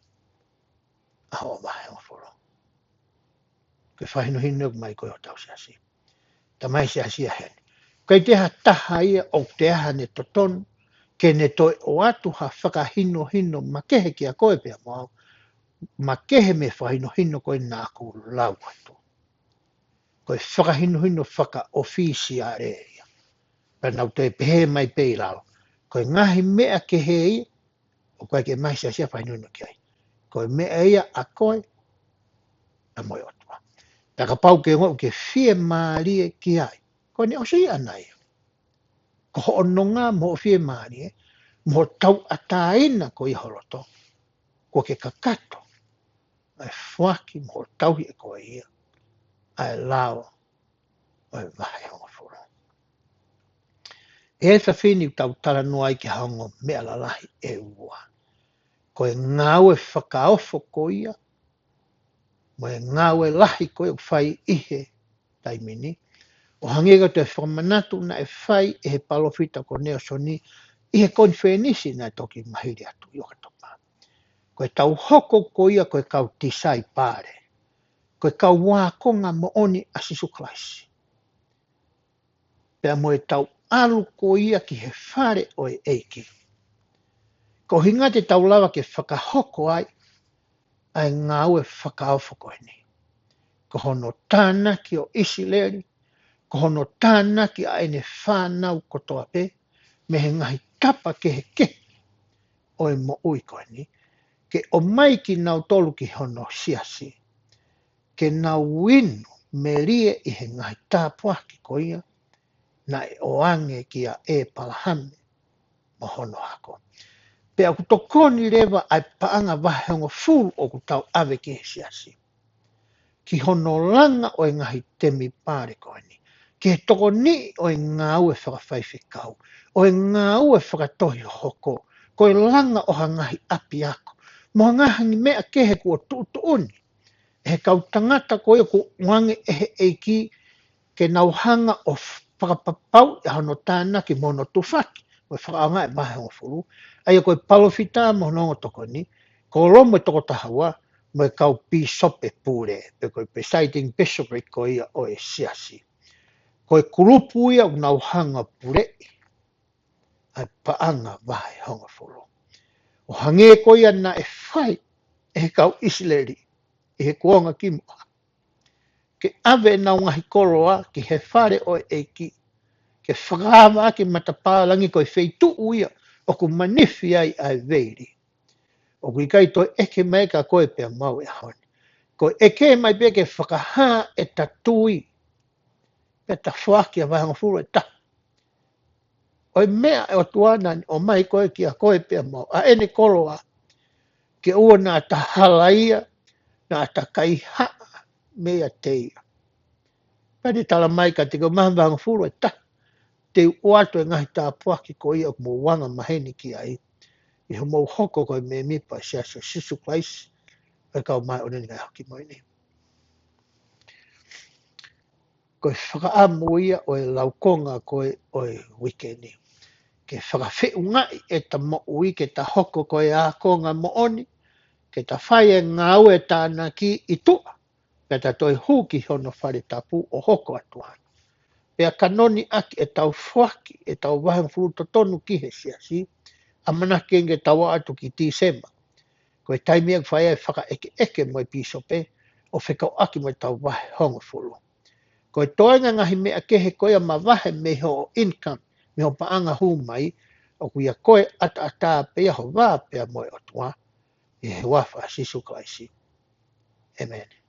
ʻa hoʻo vahehongofulu. Ko e fakahinohino ʻoku ʻomai ko ē ʻe hotau siasi. Tamai siasi ʻa heni. ʻIkai toe ʻi ai ha taha ia ʻoku toe ʻi ai haʻane totonu ke ne toe ʻoatu ha fakahinohino makehe kiate koe pea mo au, makehe mei he fakahinohino ko ē naʻa ku lau atu. Ko e fakahinohino fakaʻofisiale ia. Pea naʻa ku toe pehē mai pē ʻi lalo. Ko e ngaahi meʻa kehe ia, ʻoku ʻikai ke ʻomai siasi ha fakahinohino ki ai. Ko e meʻa ia ʻa koe pea mo e ʻOtua. Pea kapau ʻoku ke ongoʻi ʻoku ke fiemālie ki ai, ko ʻene ʻosi ʻana ia. Ko hoʻo nonga mo hoʻo fiemālie, mo hoʻo tauʻatāina ko ia ho loto, kuo ke kakato ʻa e foaki mo hoʻo tauhi ʻe koe ia ʻa e lao ʻo e vahehongofulu. ʻI he efiafi ni ʻoku tau talanoa ai ki ha ongo meʻa lalahi ʻe ua. Ko e ngāue fakaofo ko ia, mo e ngāue lahi ko ia ʻoku fai ʻi he taimi ni. ʻO hangē ko e toe fakamanatu naʻe fai ʻe he palōfita ko Nalesoni ʻi he konifelenisi naʻe toki mahili atu ʻi ʻOkatopa. Ko e tau hoko ko ia ko e kau tisaipale. Ko e kau ākonga moʻoni ʻa Sīsū Kalaisi. Pea mo e tau ʻalu ko ia ki he fale ʻo e ʻEiki. Ko e ʻuhinga te tau lava ke fakahoko ai ʻa e ngāue fakaofo ko eni. Ko hono tānaki ʻo ʻIsileli, ko hono tānaki ʻa ʻene fānau kotoa pē, mei he ngaahi tapa kehekehe ʻo e moʻui ko eni, ke ʻomai kinautolu ki hono siasi, ke nau inu melie ʻi he ngaahi tāpuaki ko ia naʻe ʻoange kia ʻEpalahame mo hono hako. Pea ʻoku tokoni leva ʻa e paʻanga vahehongofulu ʻoku tau ʻave ki he siasi, ki hono langa ʻo e ngaahi temipale ko eni, ki he tokoniʻi ʻo e ngāue fakafaifekau, ʻo e ngāue fakatohi hohoko, ko e langa ʻo ha ngaahi ʻapiako, mo ha ngaahi meʻa kehe kuo tuʻutuʻuni ʻe he kau tangata ko ia kuo ʻoange ʻe he ʻEiki ke nau hanga ʻo fakapapauʻi ʻa hono tānaki mo hono tufaki, mo e fakaʻaongaʻi ʻa e vahehongofulu, ʻa ia ko e palōfita mo hono ongo tokoni, kōlomu ʻe toko taha ua, mo e kau pīsope pule, pe ko e presiding bishopric ko ia ʻo e siasi. Ko e kulupu ia ʻoku nau hanga puleʻi ʻa e paʻanga vahe hongofulu. ʻO hangē ko ia naʻe fai ʻe he kau ʻIsileli ʻi he kuonga kimuʻa, ke ʻave ʻenau ngaahi koloa ki he fale ʻo e ʻEiki, ke fakaava ʻaki e matapā langi, ko e feituʻu ia ʻoku manifi ai ʻa e veili. ʻOku ʻikai toe ʻeke mai kia koe pea mo au he ʻaho ni. Ko e ʻeke mai pē ke fakahā ʻeta tui, pea ta foaki ʻa e vahe hongofulu ʻe taha. ʻO e meʻa ʻa e ʻOtua naʻa ne ʻomai ko ē kia koe pea mo au, ʻa ʻene koloa, ke ʻoua naʻa ta halaia, naʻa ta kaihaʻa meiate ia. Pea ne tala mai kiate koe, maha vahe hongofulu ʻe taha, te u ʻoatu e ngaahi tāpuaki ko ia ʻoku mou anga maheni ki ai, ʻi hoʻomou hoko ko e mēmipa ʻo e Siasi ʻo Sīsū Kalaisi ʻo e Kau Māʻoniʻoni ʻi he Ngaahi ʻAho Kimui Ni. Ko e fakaʻamu ia ʻo e laukonga ko ē ʻo e uike ni, ke fakafeʻungaʻi ʻeta moʻui ke ta hoko ko e ākonga moʻoni, ke ta fai e ngāue tānaki ʻi tuʻa, pea ta toe hū ki hono fale tapu ʻo hoko atu ai. Pea kanoni ʻaki ʻetau foaki ʻetau vahe hongofulu totonu ki he siasi, ʻamanaki ke tau ō atu ki Tīsema, ko e taimi ʻoku fai ai e fakaʻekeʻeke mo e pīsope ʻo fekauʻaki mo ʻetau vahe hongofulu. Ko e toenga e ngaahi meʻa kehe ko ia ʻoku mavahe mei hoʻo income, mei hoʻo paʻanga hū mai, ʻoku ʻia koe ʻataʻatā pē ia ho vā pea mo e ʻOtua, ʻi he huafa ʻo Sīsū Kalaisi. ʻĒmeni.